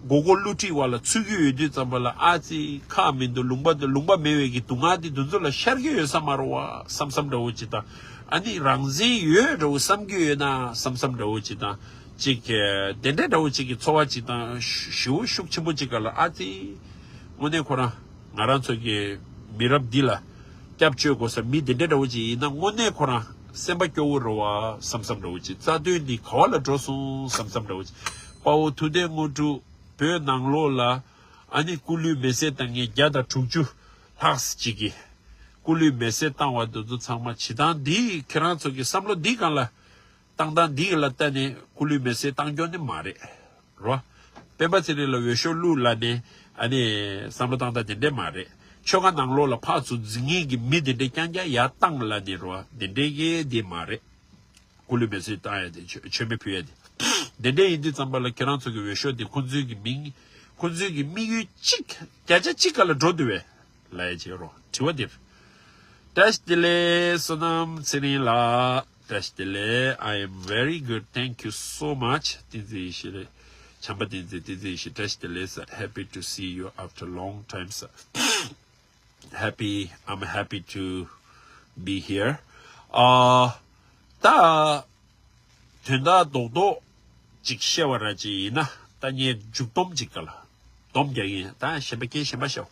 མགོ་སྐོར་བསླུ་བྲིད་བ་ལ་ཚུད་ཀྱི་ཡོད་དུས་ཙམ་པ་ལ་ཨ་ཙི་ཁག་མི་འདུག་ལུང་པ་འདི་ལུང་པ་མེད་པའི་གི་སྡུག་བསྔལ་འདི་འདི་ཚོ་ལ་ཤར་གྱི་ཡོད་ས་མ་རེད་བ་བསམ་བསམ་འདྲ་བོ་ཅིག་དང་། ཨ་ནི་རང་བཙན་ཡོད་འདྲ་བོ་བསམ་གྱི་ཡོད་ན་བསམ་བསམ་འདྲ་བོ་ཅིག་དང་། ཅིག་དེ་འདྲའི་འདྲ་བོ་ཅིག་གི་ཚོར་བ་ཅིག་དང་ཞེ་པོ་ཤུགས་ཆེན་པོ་ཅིག་ག་ལ་ཨ་ཙི། དངོས་གནས་ཁོ་རང་ང་རང་ཚོ་གི་མི་རབས་འདི་ལ་སྐྱབས་བཅོལ་དགོས་ས་མི་འདི་འདྲའི་འདྲ་བོ་ཅིག་ཡིན་ན་དངོས་གནས་ཁོ་རང་སེམས་པ་སྐྱོ་བོ་རེད་བ་བསམ་བསམ་འདྲ་བོ་ཅིག་རྩ་དོན་འདི་ག་བ་ལ་འགྲོ་སོང་བསམ་བསམ་འདྲ་བོ་ཅིག་དཔའ་བོ་ཐུབ་བསྟན་དངོས་གྲུབ་བོད་ནང་ལོགས་ལ་ཨ་ནི་སྐུ་ལུས་མེ་བསྲེགས་བཏང་མཁན་བརྒྱ་དང་དྲུག་ཅུ་ལྷག་ཅིག་གིས་སྐུ་ལུས་མེ་བསྲེགས་བཏང་བ་འདི་ཚོ་ཚང་མ་བྱེད་སྟངས་འདི་ཁྱེད་རང་ཚོ་གི་བསམ་བློ་འདི་སྒང་ལ་བཏང་སྟངས་འདི་ལ་བལྟས་ནས་སྐུ་ལུས་མེ་བསྲེགས་བཏང་རྒྱུ་ནི་མ་རེད། རོ། སྤེན་པ་ཚེ་རིང་ལ་འོས་ཤོག་བླུགས་ལབ་ནས་ཨ་ནི་བསམ་བློ་བཏང་སྟངས་དེ་འདྲས་མ་རེད། ཆོལ་ཁ་ནང་ལོགས་ལ་ཕར་ཚུར་འཛིང་མཁན་གྱི་མི་དེ་འདྲས་རྐྱང་རྐྱང་ཡར་བཏང་ལབ་ནས་རོ་དེ་འདྲས་ཀྱི་དེ་མ་རེད། སྐུ་ལུས་མེ་བསྲེགས་བཏང་ཡ་དེ་མཆོད་མཆོད་མེ་ཕུལ་ཡ་དེ། དེ་འདྲས་ཡིན་དུས་ཙམ་པ་ལ་ཁྱེད་རང་ཚོ་གི་འོས་ཤོག་དེ་ཁོང་ཚོའི་གི་མིང་ཁོང་ཚོའི་གི་དམིགས་ཡུལ་གཅིག་བརྒྱ་ཆ་གཅིག་ག་ལ་འགྲོ་འདུག་བས་ལབ་ཡ་བྱེད་རོ་དྲི་བ་འདིར། བཀྲ་ཤིས་བདེ་ལེགས་བསོད་ནམས་ཚེ་རིང་ལགས། བཀྲ་ཤིས་བདེ་ལེགས། I am very good, thank you so much. བསྟན་འཛིན་ཡེ་ཤེས་རེད། བྱམས་པ་བསྟན་འཛིན། བསྟན་འཛིན་ཡེ་ཤེས། བཀྲ་ཤིས་བདེ་ལེགས་sir. Happy to see you after long time, sir. Happy, I'm happy to be here. ཨ། ད་དོན་དག་རྡོག་རྡོག་ཅིག་བཤད་པ་ར་ཅིག་ཡིན་ན་ད་ངས་མཇུག་སྡོམ་ཅིག་ག་ལ། སྡོམ་རྒྱག་གི་ཡིན། ད་གཞན་པ་སྐད་གཞན་པ་བཤད།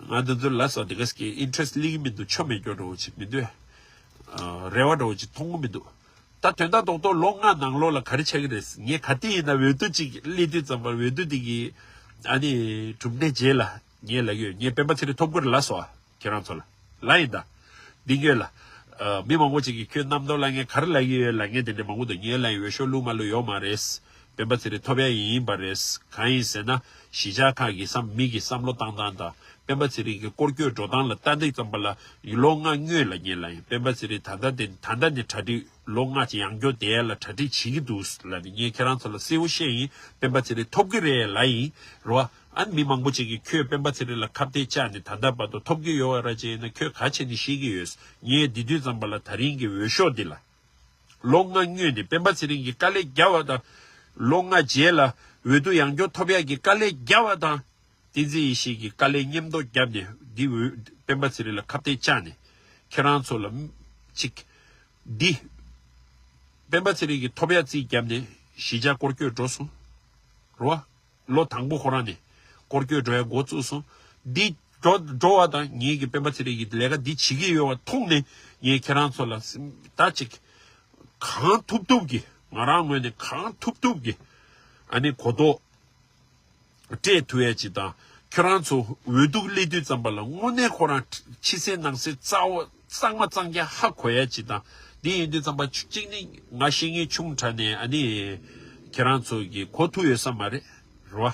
ང་འདི་ཚོ་ལ་སོགས་འདི་ག་ཟེར་གི་ཨིན་ཊི་རེ་སི་ཊི་སླེབས་ཀྱི་མི་འདུག་ཆོ་མེད་སྐྱོ་འདྲ་བོ་ཅིག་མི་འདུག་ཨ། རེ་བ་འདྲ་བོ་ཅིག་མཐོང་གི་མི་འདུག་ད་དོན་དག་རྡོག་རྡོག་ལོ་ལྔ་ནང་ལོགས་ལ་ག་རེ་ཆགས་ཀྱི་རེད། ངས་ག་དུས་ཡིན་ན་འོས་བསྡུ་ཅིག་སླེབས་དུས་ཙམ་པར་འོས་བསྡུ་འདི་གི་ཨ་ནི་གྲུབ་འབྲས་རྗེས་ལ་ངས་ལབ་ཀྱི་ཡོད། ངས་སྤེན་པ་ཚེ་རིང་ཐོབ་ཀྱི་རེད་ལ་སོགས། ཁྱེད་རང་ཚོ་ལ་ལབ་ཡིན་ད། འདི་ངོས་ལ། ཨ། མི་མང་པོ་ཅིག་གིས་ཁྱོད་རྣམ་རྟོག་ལབ་མཁན་ག་རེ་ལབ་ཀྱི་ཡོད་ལབ་མཁན་དེ་འདྲ་མང་པོ་འདུག་ངས་ལབ་ཡིན་འོས་ཤོག་བླུགས་མ་བླུགས་ཡོད་མ་རེད། སྤེན་པ་ཚེ་རིང་ཐོབ་ཡ་ཡིན་པ་རེད། གང་ཡིན་ཟེར་ན་གཞིས་ཆགས་ཁག་གི་བསམ་མི་གི་བསམ་བློ་བཏང་སྟངས་དང་ སྤེན་པ་ཚེ་རིང་གི་སྐོར་སྐྱོད་འགྲོ་སྟངས་ལ་ལྟ་དུས་ཙམ་པ་ལ་ལོ་ལྔ་སྔོན་ལ་ངས་ལབ་ཡིན། སྤེན་པ་ཚེ་རིང་ད་ལྟ་དེ་ད་ལྟ་ནས་གྲ་སྒྲིག་ལོ་ལྔ་ཅིག་ཡང་སྐྱོར་བསྡད་ཡ་ལ་གྲ་སྒྲིག་བྱེད་ཀྱི་འདུག་ལབ་ནས་ངས་ཁྱེད་རང་ཚོ་ལ་གསལ་བོ་བཤད་ཡིན། སྤེན་པ་ཚེ་རིང་ཐོབ་ཀྱི་རེད་ལབ་ཡིན་རོ། ཨ་ནི་མི་མང་པོ་ཅིག་གིས་ཁྱོད་སྤེན་པ་ཚེ་རིང་ལ་ཁ་གཏད་བཅག་ནས་ད་ལྟ་བར་དུ་ཐོབ་ཀྱི་ཡོད་པ་ར་ཅིག་ཡིན་ན་ཁྱོད་ག་བྱས་ནས་ཤེས་ཀྱི་ཡོད། ངས་འདི་དུས་ཙམ་པ་ལ་ད་རིང་གི་འོས་ཤོག་འདི་ལ། ལོ་ལྔ་སྔོན་ནས་སྤེན་པ་ཚེ་རིང་གིས་དཀའ་ལས་བརྒྱབ་པ་དང་། ལོ་ལྔ་རྗེས་ལ་འོས་བསྡུ་ཡང་སྐྱོར་ཐོབ་ཡག་གི་དཀའ་ལས་བརྒྱབ་པ་དང་། བསྟན་འཛིན་ཡེ་ཤེས་ཀྱིས་དཀའ་ལས་མཉམ་དུ་བརྒྱབ་ནས་འདི་འོས་སྤེན་པ་ཚེ་རིང་ལ་ཁ་གཏད་བཅག་ནས་ཁྱེད་རང་ཚོ་ལ་ཅིག་འདི་སྤེན་པ་ཚེ་རིང་གིས་ཐོབ་ཡག་རྩིས་བརྒྱབ་ནས་གཞིས་ཆགས་སྐོར་སྐྱོད་འགྲོ་སོང་རོ། ལོ་དང་པོ་ཁོ་རང་ནས་སྐོར་སྐྱོད་འགྲོ་ཡ་འགོ་བཙུགས་སོང་། འདི་འགྲོ་འགྲོ་བ་དང་ངེད་ཀྱི་སྤེན་པ་ཚེ་རིང་གི་ལས་ཀ་འདི་བྱེད་ཀྱི་ཡོད་པ་མཐོང་ནས་ངས་ཁྱེད་རང་ཚོ་ལ་ད་ཅིག་གང་ཐུབ་ཐུབ་ཀྱིས་ང་རང་ངོས་ནས་གང་ཐུབ་ཐུབ་ཀྱིས་ཨ་ནི་གོ་རྟོགས་སྤྲད་ཐུབ་ཡ་ཅིག་དང་ཁྱེད་རང་ཚོ་འོས་བསྡུ་སླེབས་དུས་ཙམ་པ་ལ་དངོས་གནས་ཁོ་རང་ཕྱི་གསལ་ནང་གསལ་རྩ་བ་གཙང་མ་གཙང་རྐྱང་ཧ་གོ་ཡ་ཅིག་དང་འདི་ཡིན་དུས་ཙམ་པ་གཅིག་ནི་ང་ཤེས་ངེས་ཆུང་དྲགས་ནས་ཨ་ནི་ཁྱེད་རང་ཚོ་གི་གོ་ཐུབ་ཡོད་ས་མ་རེད། རེད་བ།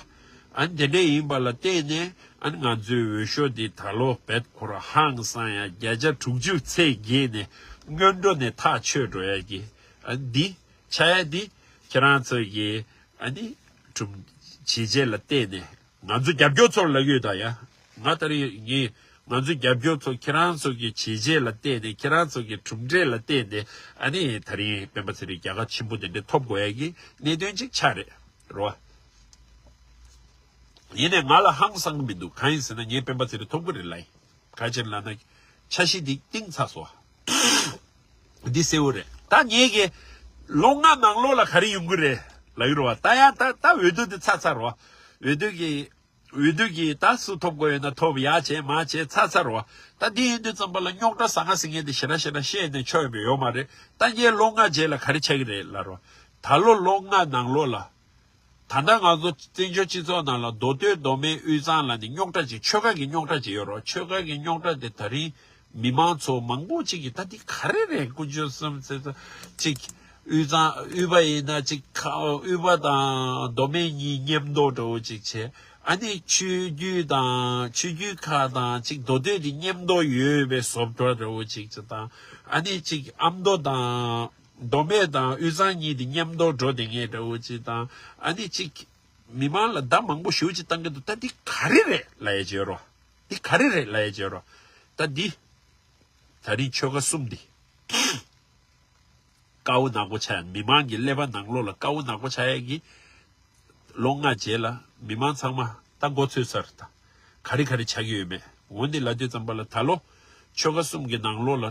ཨ་ནི་དེ་འདྲ་ཡིན་པ་ལ་བརྟེན་ནས་ཨ་ནི་ང་ཚོའི་འོས་ཤོག་འདི་ད་ལོ་བེད་ཁོ་ར་ཧང་སང་ཡ་བརྒྱ་ཆ་དྲུག་ཅུ་ཚེས་བརྒྱད་ནས་སྔོན་འགྲོ་ནས་ཐག་ཆོད་འགྲོ་ཡ་གི་ཨ་ནི་འདི་ཆགས་ཡ་འདི་ཁྱེད་རང་ཚོ་གི་ཨ་ནི་གྲུབ་བྱས་རྗེས་ལ་བརྟེན་ནས་ང་ཚོ་རྒྱབ་སྐྱོར་ཚོར་ལབ་ཡོད་ད་ཡ། ང་ད་རེས་ངས་ང་ཚོ་རྒྱབ་སྐྱོར་ཚོ་ཁྱེད་རང་ཚོ་གི་བྱས་རྗེས་ལ་བརྟེན་ནས་ཁྱེད་རང་ཚོ་གི་གྲུབ་འབྲས་ལ་བརྟེན་ནས་ཨ་ནི་ད་རིང་སྤེན་པ་ཚེ་རིང་རྒྱལ་ཁ་ཆེན་པོ་དེ་འདྲ་ཐོབ་དགོས་ཡ་གི་གནད་དོན་ཅིག་ཆགས་རེད། རོ། ཡིན་ནའི་ང་ལ་ཧང་སང་གི་མི་འདུག་གང་ཡིན་ཟེར་ན་ངས་སྤེན་པ་ཚེ་རིང་ཐོབ་གི་རེད་ལབ་ཡིན། ག་ཅིར་ལབ་ན། འཆར་གཞི་འདི་གཏིང་ཚ་སོང་། འདི་གསལ་བོ་རེད། ད་ངས་གི་ལོ་ལྔ་ནང་ལོགས་ལ་ག་རེ་ཡོང་གི་རེད་ལབ་ཡོད་རེད་བ། ད་ཡང་ད་ད་འོས་བསྡུ་འདི་ཚ་ཚ་རེད་བ། འོས་བསྡུ་གི་འོས་བསྡུ་གི་ད་སུ་ཐོབ་དགོས་ཡོད་ན་ཐོབ་ཡ་བྱས་མ་བྱས་ཚ་ཚ་རེད་བ། ད་འདི་ཡིན་དུས་ཙམ་པ་ལ་རྙོག་དྲ་ཟ་ང་ཟིང་ངེ་འདི་ཞེ་དྲག་ཞེ་དྲག་བཤད་ནས་ཆོག་ཡོད་པ་ཡོད་མ་རེད། ད་ངས་ལོ་ལྔ་རྗེས་ལ་ག་རེ་ཆགས་ཀྱི་རེད་ལབ་རེད་བ། ད་ལོ་ལོ་ལྔ་ནང་ལོགས་ལ། ད་ལྟ་ང་ཚོ་བཙན་བྱོལ་སྤྱི་ཚོགས་ནང་ལ་མདོ་སྟོད་མདོ་སྨད་དབུས་གཙང་ལ་ནི་རྙོག་དྲ་ཅིག་ཆོལ་ཁ་གི་རྙོག་དྲ་ཅིག་ཡོད་རེད། ཆོལ་ཁ་གི་རྙོག་དྲ་དེ་ད་རིང་མི་མང་ཚོ་མང་པོ་ཅིག་གིས་ད་འདི་ག་རེ་རེད་དཀོན་མཆོག་གསུམ་ཟེར་ཚོ་ཅིག་དབུས་གཙང་དབུས་པ་ཡིན་ན་ཅིག་ཁ་དབུས་པ་དང་མདོ་སྨད་གཉིས་མཉམ་དུ་འདྲ་བོ་ཅིག་བྱས། ཨ་ནི་ཆོས་བརྒྱུད་དང་ཆོས་བརྒྱུད་ཁག་དང་ཅིག་མདོ་སྟོད་དེ་མཉམ་དུ་ཡོད་པའི་བཟོ་འདྲ་འདྲ་བོ་ཅིག་ཅིག་དང་ཨ་ནི་ཅིག་ཨ་མདོ་དང་། མདོ་སྨད་དང་དབུས་གཙང་གཉིས་དེ་མཉམ་དུ་འགྲོ་བསྡད་མཁན་འདྲ་བོ་ཅིག་དང་ཨ་ནི་ཅིག་མི་མང་ལ་བརྡ་མང་པོ་ཞེ་པོ་ཅིག་བཏང་གི་འདུག་ད་འདི་ག་རེ་རེད་ལབ་ཡ་བྱེད་རོགས། འདི་ག་རེ་རེད་ལབ་ཡ་བྱེད་རོགས། ད་འདི་ད་རིང་ཆོལ་ཁ་གསུམ་འདི་དཀར་པོ་ནག་པོ་ཆགས་ཡ། མི་མང་གི་ཀླད་པ་ནང་ལོགས་ལ་དཀར་པོ་ནག་པོ་ཆགས་ཡ་གི་ལོ་ལྔ་རྗེས་ལ་མི་མང་ཚང་མ་ད་མགོ་ཚོས་ཚར། ད་ག་རེ་ག་རེ་ཆགས་ཀྱི་ཡོད་མེད་འོ་འདི་ལབ་དུས་ཙམ་པ་ལ་ད་ལོ་ཆོལ་ཁ་གསུམ་གི་ནང་ལོགས་ལ་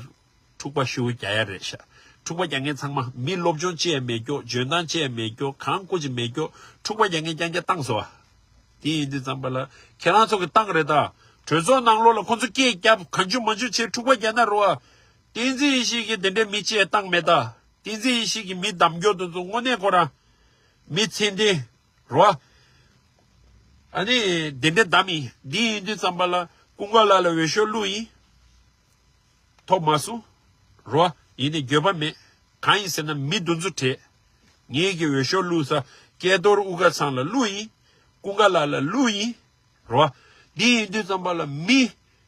འཁྲུག་པ་ཤུགས་རྒྱག་ཡ་རེད་ཤག་འཁྲུག་པ་རྒྱག་མཁན་ཚང་མ་མི་སློབ་སྦྱོང་ཅི་ཡང་མེད་ཀྱོག་འཇོན་ཐང་ཅི་ཡང་མེད་ཀྱོག་གང་བཀོལ་ཅི་མེད་ཀྱོག་འཁྲུག་པ་རྒྱག་མཁན་རྐྱང་རྐྱང་བཏང་སོང་བ། དེ་ཡིན་དུས་ཙམ་པ་ལ་ཁྱེད་རང་ཚོ་གི་བཏང་རེད་ད། གྲོས་ཚོགས་ནང་ལོགས་ལ་ཁོ་ཚོ་སྐད་རྒྱབ་གང་བྱུང་མང་བྱུང་བྱས་འཁྲུག་པ་རྒྱག་ན་རེད་བ། བསྟན་འཛིན་ཡེ་ཤེས་ཀྱིས་དེ་འདྲའི་མི་ཅི་ཡང་བཏང་མེད་ད། བསྟན་འཛིན་ཡེ་ཤེས་ཀྱིས་མི་བདམས་རྒྱུ་དེ་ཚོ་དངོས་གནས་ཁོ་རང་མི་ཚད་ལྡན་རེད་བ། ཨ་ནི་དེ་འདྲའི་བདམས་ཡིན། འདི་ཡིན་དུས་ཙམ་པ་ལ་ཀུན་དགའ་ལགས་ལ་འོས་ཤོག་བླུགས་ཡིན། ཐོབ་མ་སོང་། རོ། ཡིན་ནའི་འགྱོད་པ་མེད། གང་ཡིན་ཟེར་ན་མི་འདི་ཚོ་བྲེལ། ངེད་ཀྱི་འོས་ཤོག་བླུགས་ས་སྐལ་རྡོར་དབུ་དཀར་ཚང་ལ་བླུགས་ཡིན། ཀུན་དགའ་ལགས་ལ་བླུགས་ཡིན། རོ། འདི་ཡིན་དུས་ཙམ་པ་ལ་མི་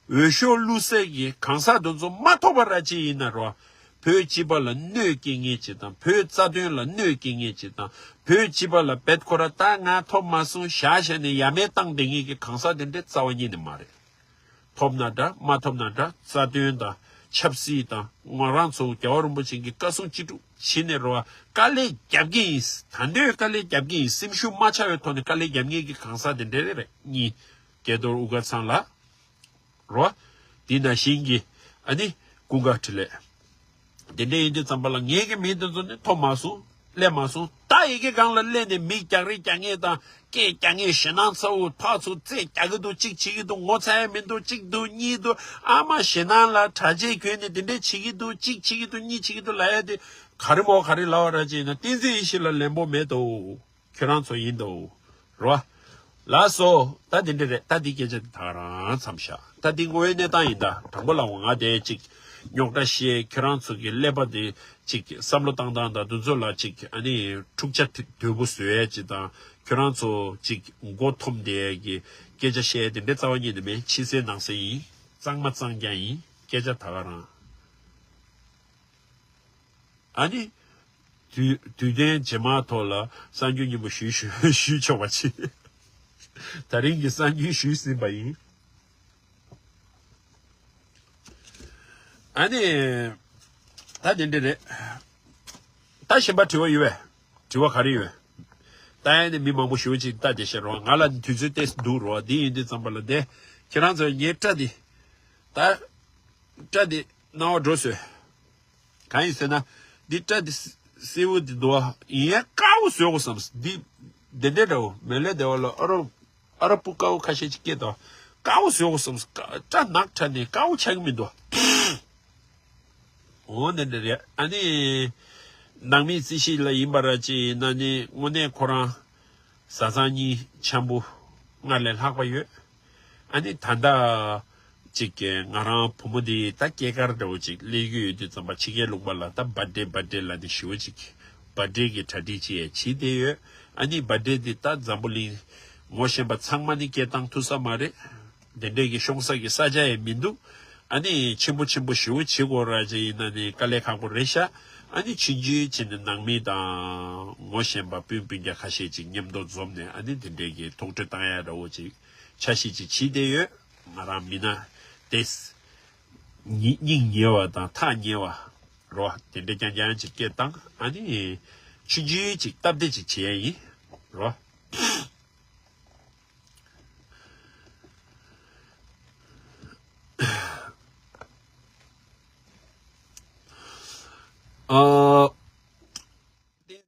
འོས་ཤོག་བླུགས་སའི་གི་གང་ཟག་འདི་ཚོ་མ་ཐོབ་པ་ར་ཅིག་ཡིན་ན་རོ། བོད་སྤྱི་པ་ལ་གནོད་སྐྱེལ་མཁན་ཅིག་དང་བོད་རྩ་དོན་ལ་གནོད་སྐྱེལ་མཁན་ཅིག་དང་བོད་སྤྱི་པ་ལ་བེད་ཁོ་ར་ད་ང་ཐོབ་མ་སོང་བཞག་བཞག་ནས་ཡ་མེད་བཏང་བསྡད་མཁན་གྱི་གང་ཟག་དེ་འདྲའི་རྩ་བ་ཉིད་ནས་མ་རེད། ཐོབ་ན་འདྲ་མ་ཐོབ་ན་འདྲ་རྩ་དོན་དང་ཆབ་སྲིད་དང་ང་རང་ཚོ་རྒྱལ་བ་རིན་པོ་ཆེ་གི་བཀའ་གསུང་ཅི་སྒྲུབ་བྱེད་ནས་རོ། དཀའ་ལས་རྒྱབ་ཀྱི་ཡིན། ད་འདོད་དཀའ་ལས་རྒྱབ་ཀྱི་ཡིན། སེམས་ཤུགས་མ་ཆག་པའི་ཐོག་ནས་དཀའ་ལས་རྒྱབ་མཁན་གྱི་གང་ཟག་དེ་འདྲ་རེད་རེད་གཉིས། སྐལ་རྡོར་དབུ་དཀར་ཚང་ལགས་རོ། འདི་ནང་བཞིན་གྱི་ཨ་ནི་ཀུན་དགའ་འཕྲིན་ལས། དེ་འདྲ་ཡིན་དུས་ཙམ་པ་ལ་ངེད་ཀྱི་མི་དེ་ཚོ་ནི་ཐོབ་མ་སོང་། སླེབས་མ་སོང་། ད་ཡི་གེ་སྒང་ལ་སླེབས་ནས་མི་རྒྱག་རེས་རྒྱག་མཁན་དང་སྐད་རྒྱག་མཁན་ཞེད་སྣང་ཚ་བོ་ཕར་ཚུར་རྩེད་རྒྱག་གི་འདུག་གཅིག་བྱེད་ཀྱི་འདུག་ངོ་ཚ་ཡ་མི་འདུག་གཅིག་འདུག་གཉིས་འདུག་ཨ་མ་ཞེད་སྣང་ལ་གྲྭ་ཆས་གྱོན་ནས་དེ་འདྲ་བྱེད་ཀྱི་འདུག་གཅིག་བྱེད་ཀྱི་འདུག་གཉིས་བྱེད་ཀྱི་འདུག་ལབ་ཡ་དེ་ག་རེ་མོ་ག་རེ་ལབ་པ་ར་ཅིག་ཡིན་ན་བསྟན་འཛིན་ཡེ་ཤེས་ལ་ལན་པོ་མེད་དོ། ཁྱོད་རང་ཚོ་ཡིན་དོ། རོ། ལགས་སོ། ད་འདི་འདྲ་རེད། ད་འདི་སྐད་ཆ་འདི་ད་ག་རང་མཚམས་བཞག་ད་འདི་དངོས་ཡོད་གནས་སྟངས་ཡིན། ད་དྲང་པོ་ལབ་འོ་ང་དེ་ཅིག་རྙོག་དྲ་བཤད། ཁྱོད་རང་ཚོ་གི་ཀླད་པ་དེ་ཅིག་བསམ་བློ་བཏང་སྟངས་དང་འདི་ཚོ་ལ་ཅིག་ཨ་ནི་འཁྲུག་ཆ་དོད་པོ་བཟོ་ཡས་ཅིག་དང་ ཁྱོད་རང་ཚོ་ཅིག་མགོ་འཐོམ་བསྡད་ཀྱི་སྐད་ཆ་བཤད་དེ་འདྲའི་རྩ་བ་ཉིད་ནས་མེད། ཕྱི་གསལ་ནང་གསལ་ཡིན། གཙང་མ་གཙང་རྐྱང་ཡིན། སྐད་ཆ་ད་ག་རང་། ཨ་ནི། དུས་དུས་དྲན་རྗེས་མ་ཐོག་ལ་གསར་འགྱུར་སྙན་པོ་ཞུས་ཞུས་ཞུས་ཆོག་པ་བྱེད། ད་རིང་གི་གསར་འགྱུར་ཞུས་ཟིན་པ་ཡིན། ཨ་ནི། ད་དེ་འདྲ་རེད། ད་གཞན་པ་དྲི་བ་ཡོད་པས། དྲི་བ་ག་རེ་ཡོད། ད་ཡང་ནི་མི་མང་པོ་ཞུ་ཅིག་ལྟ་བསྡད་ཤག་རོ། ང་ལ་ནི་དུས་ཚོད་ཏོག་ཙམ་འདུག་རོ། འདི་ཡིན་དུས་ཙམ་པ་ལ་དེ་ཁྱེད་རང་ཚོ་ངའི་སྐྲ་འདི། ད་སྐྲ་འདི་སྣང་བ་འགྲོ་སོང་། གང་ཡིན་ཟེར་ན། འདི་སྐྲ་འདི་སེ་སེའུ་འདི་འདུག་ཨ། ཡིན་ཡང་དཀར་པོ་བཟོ་དགོས་བསམ། འདི་འདི་འདྲ་འདྲ་བོ་མེ་ལེ་དེ་བ་ལ་ཨ་རོ། ཨ་ར་སྤུ་དཀར་པོ་ཁ་ཤས་ཅིག་སྐྱེས་དང་། དཀར་པོ་བཟོ་དགོས་བསམ། སྐྲ་ནག་ཁྲ་ནས་དཀར་པོ་ཆགས་ཀྱི་མི་འདུག་འོ་འདི་འདྲ་རེད། ཨ་ནི། ནང་མིའི་རྩིས་གཞི་ལ་ཡིན་པ་ར་ཅིག་ཡིན་ན་ནི་དངོས་གནས་ཁོ་རང་བཟའ་ཚང་གཉིས་འཆམ་པོ་སྔར་ལས་ལྷག་པ་ཡོད། ཨ་ནི་ད་ལྟ་ཅིག་གི་ང་རང་བུ་མོ་འདི་ད་སྐྱེས་སྐར་འདྲ་བོ་ཅིག་སླེབས་ཀྱི་ཡོད་དུས་ཙམ་པ། ཕྱི་རྒྱལ་ལུང་པ་ལ་ད་བར་ཌེ་བར་ཌེ་ལ་ནི་ཞེ་པོ་ཅིག་བར་ཌེ་གི་གྲ་སྒྲིག་ཅིག་ཡང་བྱས་བསྡད་ཡོད། ཨ་ནི་བར་ཌེ་འདི་ད་འཛམ་བུ་གླིང་ངོ་ཤེས་པ་ཚང་མ་ནི་སྐད་བཏང་ཐུབ་ས་མ་རེད། དེ་འདྲའི་གི་ཤོང་ས་གི་ས་ཆ་ཡང་མི་འདུག་ཨ་ནི་ཆེན་པོ་ཆེན་པོ་ཞེ་པོ་བྱེད་དགོས་ར་ཅིག་ཡིན་ན་ནི་དཀའ་ལས་ཁག་པོ་རེད་ཤག་ཨ་ནི་ཆུང་ཆུང་བྱས་ནས་ནང་མི་དང་ངོ་ཤེས་པ་སྤུན་སྤུན་ཀྱག་ཁ་ཤས་ཅིག་མཉམ་དུ་འཛོམས་ནས། ཨ་ནི་དེ་འདྲའི་གི་ཐུགས་ཁྲོ་བཏང་ཡ་འདྲ་བོ་ཅིག་འཆར་གཞི་ཅིག་བྱས་བསྡད་ཡོད། ང་རང་མིན་ན་དེ་སྙིང་ཉེ་བ་དང་ཐག་ཉེ་བ་རོ། དེ་འདྲ་རྐྱང་རྐྱང་ཅིག་སྐད་བཏང་། ཨ་ནི་ཆུང་ཆུང་ཅིག་སྟབས་བདེ་ཅིག་བྱེད་ཡ་ཡིན་རོ། ཨ།